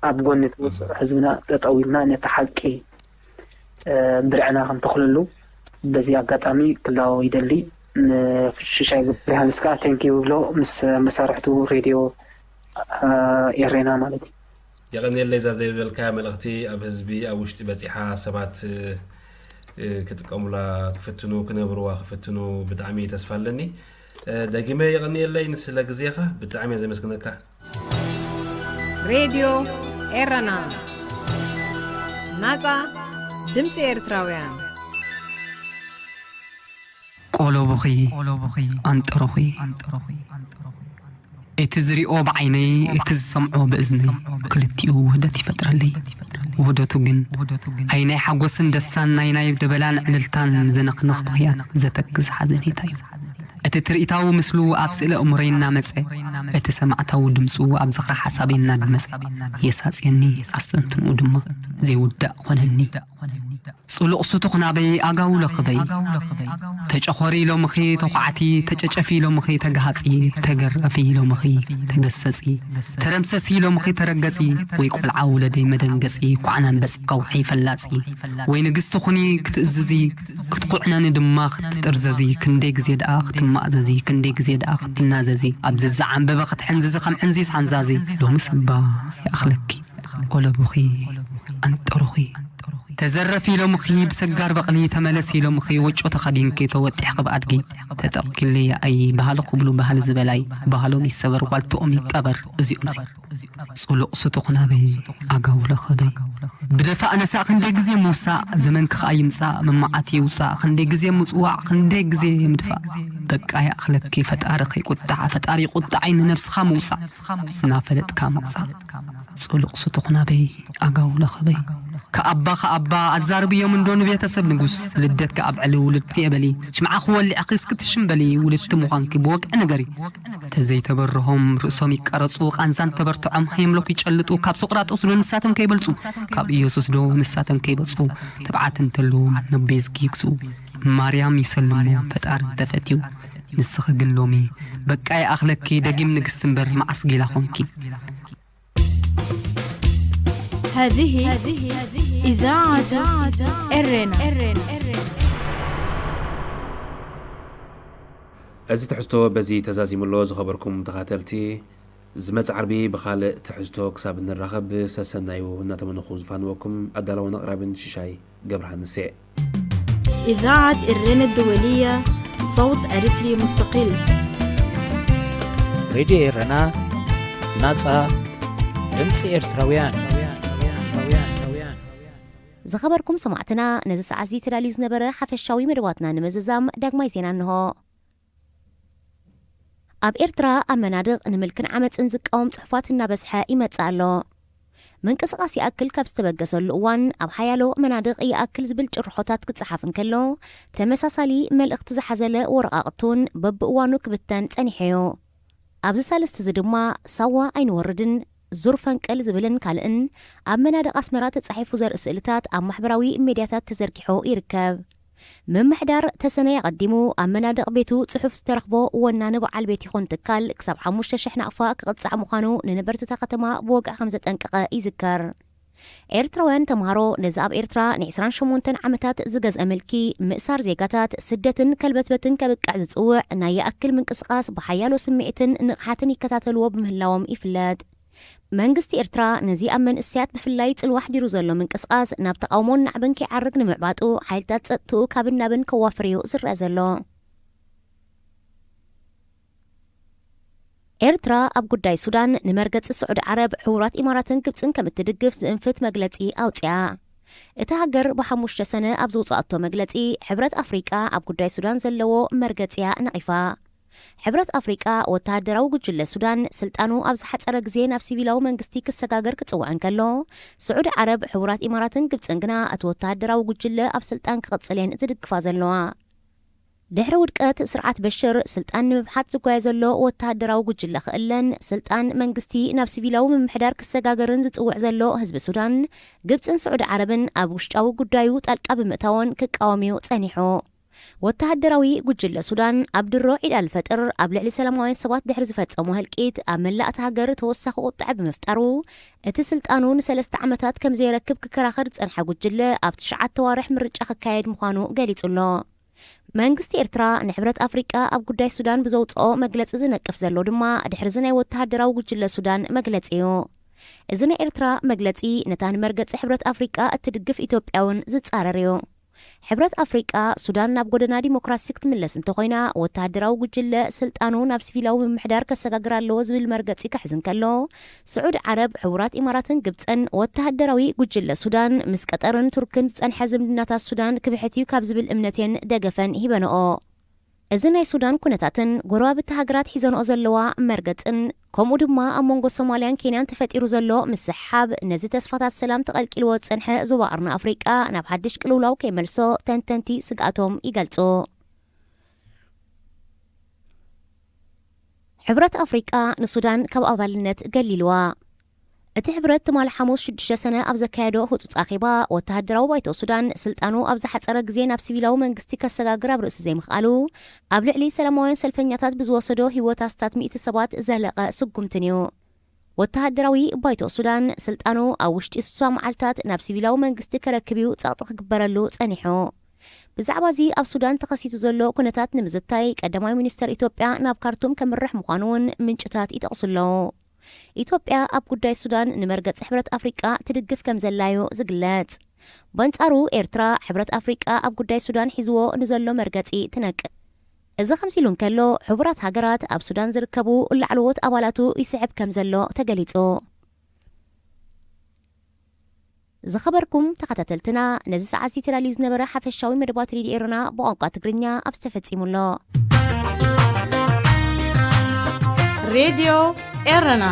ኣብ ጎኒ እቲ ውፅዕ ህዝብና ጠጠው ኢልና ነቲ ሓቂ ብርዕና ክንተኽለሉ በዚ ኣጋጣሚ ክላወ ይደሊ ንሽሻይ ብርሃንስ ከዓ ቴንኪ ይብሎ ምስ መሳርሕቱ ሬድዮ ኤሬና ማለት እዩ የቐንየለይ እዛ ዘይበልካያ መልእኽቲ ኣብ ህዝቢ ኣብ ውሽጢ በፂሓ ሰባት ክጥቀሙላ ክፍትኑ ክነብርዋ ክፍትኑ ብጣዕሚ ተስፋ ኣለኒ ደጊመ የቐንየለይ ንስለ ግዜኻ ብጣዕሚ እየ ዘመስግነካ ሬድዮ ኤረና ናጻ ድምፂ ኤርትራውያን ቆሎቡኺ ኣንጠሩኺ እቲ ዝሪኦ ብዓይነይ እቲ ዝሰምዖ ብእዝነይ ክልቲኡ ውህደት ይፈጥረለይ ውህደቱ ግን ኣይ ናይ ሓጎስን ደስታን ናይ ናይ ደበላን ዕልልታን ዘነኽንኽ ብኽያት ዘተክዝ ሓዘኔታ እዩ እቲ ትርኢታዊ ምስሉ ኣብ ስእለ እሙረይ እናመጸ እቲ ሰማዕታዊ ድምፁ ኣብ ዝኽሪ ሓሳበይ እናድመጸ የሳጽየኒ ኣስተንትንኡ ድማ ዘይውዳእ ኾነኒ ጽሉቕ ስቱኽ ናበይ ኣጋውሎ ኽበይ። ተጨኾሪ ኢሎምኺ ተዃዕቲ፣ ተጨጨፊ ኢሎምኺ ተጋሃጺ፣ ተገረፊ ኢሎምኺ ተገሰጺ፣ ተረምሰሲ ኢሎምኺ ተረገጺ፣ ወይ ቆልዓ ውለደይ መደንገጺ፣ ኳዕናን በጺ ከውሒ ፈላጺ፣ ወይ ንግስቲ ኹኒ ክትእዝዚ፣ ክትኩዕነኒ ድማ ክትጥርዘዚ፣ ክንደይ ግዜ ደኣ ክትማእዘዚ፣ ክንደይ ግዜ ደኣ ክትናዘዚ፣ ኣብ ዝዘዓምበበ ክትሕንዝዚ ከም ሕንዚዝ ሓንዛዚ፣ ሎምስ እባ ይኣኽለኪ። ቆለቡኺ፣ ኣንጠሩኺ። ተዘረፊ ኢሎምኺ ብሰጋር በቕሊ፣ ተመለሲ ኢሎምኺ ወጮ ተኸዲንኪ፣ ተወጢሕኺ ብኣድጊ። ተጠቕኪለይ ኣይ ባህሊ ክብሉ ባህሊ ዝበላይ፣ ባህሎም ይሰበር ዋልትኦም ይቀበር። እዚኦምሲ ጽሉቕ ስቱኽ ናበይ ኣጋውሎ ኸበይ። ብደፋእ ነሳእ ክንደይ ግዜ ምውሳእ፣ ዘመንኪ ኸኣ ይምጻእ፣ መማዓት ይውጻእ፣ ክንደይ ግዜ ምጽዋዕ፣ ክንደይ ግዜ ምድፋእ። በቃ ይኣኽለኪ ፈጣሪ ከይቁጣዕ፣ ፈጣሪ ይቁጣዓይ ንነብስኻ ምውጻእ፣ እናፈለጥካ ምቕጻእ። ጽሉቕ ስቱኽ ናበይ ኣጋውሎ ኸበይ። ከኣባ ከኣባ ኣዛርብዮም እንዶ ንቤተሰብ ንጉስ፣ ልደትኪ ኣብዕሊ ውልድቲ እየ በሊ፣ ሽምዓ ክወልዕኺ እስኪ ትሽም በሊ፣ ውልድቲ ምዃንኪ ብወግዒ ንገሪ። ተዘይተበርሆም ርእሶም ይቀረጹ፣ ቃንዛን ተበርትዖም ሄምሎክ ይጨልጡ፣ ካብ ሶቅራጦስ ዶ ንሳቶም ከይበልጹ፣ ካብ ኢየሱስ ዶ ንሳቶም ከይበጹ፣ ትብዓት እንተለዎም ነቤዝጊ ይግዝኡ፣ ማርያም ይሰልሞ ፈጣሪ እንተፈትዩ፣ ንስኺ ግን ሎሚ በቃ ይኣኽለኪ፣ ደጊም ንግስቲ እምበር መዓስ ጊላ ኾንኪ። هذه إذاعة إرنا. እዚ ትሕዝቶ በዚ ተዛዚሙ ኣሎ። ዝኸበርኩም ተኻተልቲ፣ ዝመጽእ ዓርቢ ብኻልእ ትሕዝቶ ክሳብ እንራኸብ፣ ሰሰናዩ እናተመነኹ ዝፋንወኩም ኣዳላውን ኣቕራብን ሽሻይ ገብረሃንስ እየ። إذاعة إرنا الدولية، صوت أريتري مستقل. ሬድዮ ኤረና፣ ናጻ ድምጺ ኤርትራውያን። ዝኸበርኩም ሰማዕትና፣ ነዚ ሰዓት እዚ ተዳልዩ ዝነበረ ሓፈሻዊ መደባትና ንምዝዛም ዳግማይ ዜና እንሆ። ኣብ ኤርትራ ኣብ መናድቕ ንምልክን ዓመጽን ዝቃወም ጽሑፋት እናበዝሐ ይመጽእ ኣሎ። ምንቅስቓስ ይኣክል ካብ ዝተበገሰሉ እዋን ኣብ ሓያሎ መናድቕ ይኣክል ዝብል ጭርሖታት ክጸሓፍ እንከሎ፣ ተመሳሳሊ መልእኽቲ ዝሓዘለ ወረቓቕቲ እውን በብእዋኑ ክብተን ጸኒሑ እዩ። ኣብዚ ሳልስቲ እዚ ድማ ሳዋ ኣይንወርድን፣ ዙር ፈንቅል ዝብልን ካልእን ኣብ መናድቕ ኣስመራ ተጻሒፉ ዘርኢ ስእልታት ኣብ ማሕበራዊ ሜድያታት ተዘርጊሑ ይርከብ። ምምሕዳር ተሰነይ ኣቐዲሙ ኣብ መናድቕ ቤቱ ጽሑፍ ዝተረኽቦ ወናኒ በዓል ቤት ይኹን ትካል ክሳብ ሓሙሽተ ሽሕ ናቕፋ ክቕጻዕ ምዃኑ ንነበርቲ እታ ከተማ ብወግዒ ከም ዘጠንቀቐ ይዝከር። ኤርትራውያን ተምሃሮ ነዚ ኣብ ኤርትራ ን ዕስራን ሸሞንተን ዓመታት ዝገዝአ ምልኪ፣ ምእሳር ዜጋታት፣ ስደትን ከልበትበትን ከብቅዕ ዝጽውዕ ናይ ይኣክል ምንቅስቓስ ብሓያሎ ስምዒትን ንቕሓትን ይከታተልዎ ብምህላዎም ይፍለጥ። መንግስቲ ኤርትራ ነዚ ኣብ መንእሰያት ብፍላይ ጽልዋ ኣሕዲሩ ዘሎ ምንቅስቓስ ናብ ተቓውሞን ናዕብን ከይዓርግ ንምዕባጡ ሓይልታት ጸጥትኡ ካብን ናብን ከዋፍር እዩ ዝረአ ዘሎ። ኤርትራ ኣብ ጉዳይ ሱዳን ንመርገጺ ስዑዲ ዓረብ፣ ሕቡራት ኢማራትን ግብጽን ከም እትድግፍ ዝእንፍት መግለጺ ኣውጺኣ። እታ ሃገር ብሓሙሽተ ሰነ ኣብ ዘውጽኣቶ መግለጺ፣ ሕብረት ኣፍሪቃ ኣብ ጉዳይ ሱዳን ዘለዎ መርገጺያ ነቒፋ። ሕብረት ኣፍሪቃ ወተሃደራዊ ጉጅለ ሱዳን ስልጣኑ ኣብ ዝሓጸረ ግዜ ናብ ሲቪላዊ መንግስቲ ክሰጋገር ክጽውዕ እንከሎ፣ ስዑዲ ዓረብ፣ ሕቡራት ኢማራትን ግብጽን ግና እቲ ወተሃደራዊ ጉጅለ ኣብ ስልጣን ክቕጽል እየን ዝድግፋ ዘለዋ። ድሕሪ ውድቀት ስርዓት በሽር፣ ስልጣን ንምብሓት ዝጓየ ዘሎ ወተሃደራዊ ጉጅለ ክእለን፣ ስልጣን መንግስቲ ናብ ሲቪላዊ ምምሕዳር ክሰጋገርን ዝጽውዕ ዘሎ ህዝቢ ሱዳን፣ ግብጽን ስዑዲ ዓረብን ኣብ ውሽጣዊ ጉዳዩ ጣልቃ ብምእታወን ክቃወም እዩ ጸኒሑ። ወተሃደራዊ ጉጅለ ሱዳን ኣብ ድሮ ዒድ ኣልፈጥር ኣብ ልዕሊ ሰላማውያን ሰባት ድሕሪ ዝፈጸሞ ህልቂት ኣብ መላእ እታ ሃገር ተወሳኺ ቁጥዐ ብምፍጣሩ፣ እቲ ስልጣኑ ንሰለስተ ዓመታት ከም ዘየረክብ ክከራኸር ዝጸንሐ ጉጅለ ኣብ ትሽዓተ ኣዋርሕ ምርጫ ክካየድ ምዃኑ ገሊጹ ኣሎ። መንግስቲ ኤርትራ ንሕብረት ኣፍሪቃ ኣብ ጉዳይ ሱዳን ብዘውጽኦ መግለጺ ዝነቅፍ ዘሎ ድማ ድሕሪ እዚ ናይ ወተሃደራዊ ጉጅለ ሱዳን መግለጺ እዩ። እዚ ናይ ኤርትራ መግለጺ ነታ ንመርገጺ ሕብረት ኣፍሪቃ እትድግፍ ኢትዮጵያ እውን ዝጻረር እዩ። ሕብረት ኣፍሪቃ ሱዳን ናብ ጎደና ዲሞክራሲ ክትምለስ እንተኾይና ወተሃደራዊ ጉጅለ ስልጣኑ ናብ ሲቪላዊ ምምሕዳር ከሰጋግር ኣለዎ ዝብል መርገጺ ክሕዝ እንከሎ፣ ስዑዲ ዓረብ፣ ሕቡራት ኢማራትን ግብጽን ወተሃደራዊ ጉጅለ ሱዳን ምስ ቀጠርን ቱርክን ዝጸንሐ ዝምድናታት ሱዳን ክብሕት እዩ ካብ ዝብል እምነት እየን ደገፈን ሂበንኦ። እዚ ናይ ሱዳን ኩነታትን ጎረባብቲ ሃገራት ሒዘንኦ ዘለዋ መርገጽን ከምኡ ድማ ኣብ መንጎ ሶማልያን ኬንያን ተፈጢሩ ዘሎ ምስሕሓብ ነዚ ተስፋታት ሰላም ተቐልቂልዎ ዝጸንሐ ዞባ ቀርኒ ኣፍሪቃ ናብ ሓድሽ ቅልውላው ከይመልሶ ተንተንቲ ስግኣቶም ይገልጹ። ሕብረት ኣፍሪቃ ንሱዳን ካብ ኣባልነት ገሊልዋ። እቲ ሕብረት ትማሊ ሓሙስ ሽዱሽተ ሰነ ኣብ ዘካየዶ ህጹጽ ኣኼባ፣ ወተሃደራዊ ባይቶ ሱዳን ስልጣኑ ኣብ ዝሓጸረ ግዜ ናብ ሲቪላዊ መንግስቲ ከሰጋግር ኣብ ርእሲ ዘይምኽኣሉ፣ ኣብ ልዕሊ ሰላማውያን ሰልፈኛታት ብዝወሰዶ ህይወት ኣስታት ሚእቲ ሰባት ዘለቐ ስጉምትን እዩ። ወተሃደራዊ ባይቶ ሱዳን ስልጣኑ ኣብ ውሽጢ ስሳ መዓልታት ናብ ሲቪላዊ መንግስቲ ከረክብ እዩ ጸቕጢ ክግበረሉ ጸኒሑ። ብዛዕባ እዚ ኣብ ሱዳን ተኸሲቱ ዘሎ ኩነታት ንምዝታይ ቀዳማይ ሚኒስተር ኢትዮጵያ ናብ ካርቱም ከምርሕ ምዃኑ እውን ምንጭታት ይጠቕሱ ኣለዉ። ኢትዮጵያ ኣብ ጉዳይ ሱዳን ንመርገጺ ሕብረት ኣፍሪቃ ትድግፍ ከም ዘላዩ ዝግለጽ። በንጻሩ ኤርትራ ሕብረት ኣፍሪቃ ኣብ ጉዳይ ሱዳን ሒዝዎ ንዘሎ መርገጺ ትነቅፍ። እዚ ከምዚ ኢሉ እንከሎ፣ ሕቡራት ሃገራት ኣብ ሱዳን ዝርከቡ ላዕለዎት ኣባላቱ ይስዕብ ከም ዘሎ ተገሊጹ። ዝኸበርኩም ተኸታተልትና፣ ነዚ ሰዓት እዚ ተዳልዩ ዝነበረ ሓፈሻዊ መደባት ሬድዮ ኤረና ብቋንቋ ትግርኛ ኣብዚ ተፈጺሙ ኣሎ። ሬድዮ ኤረና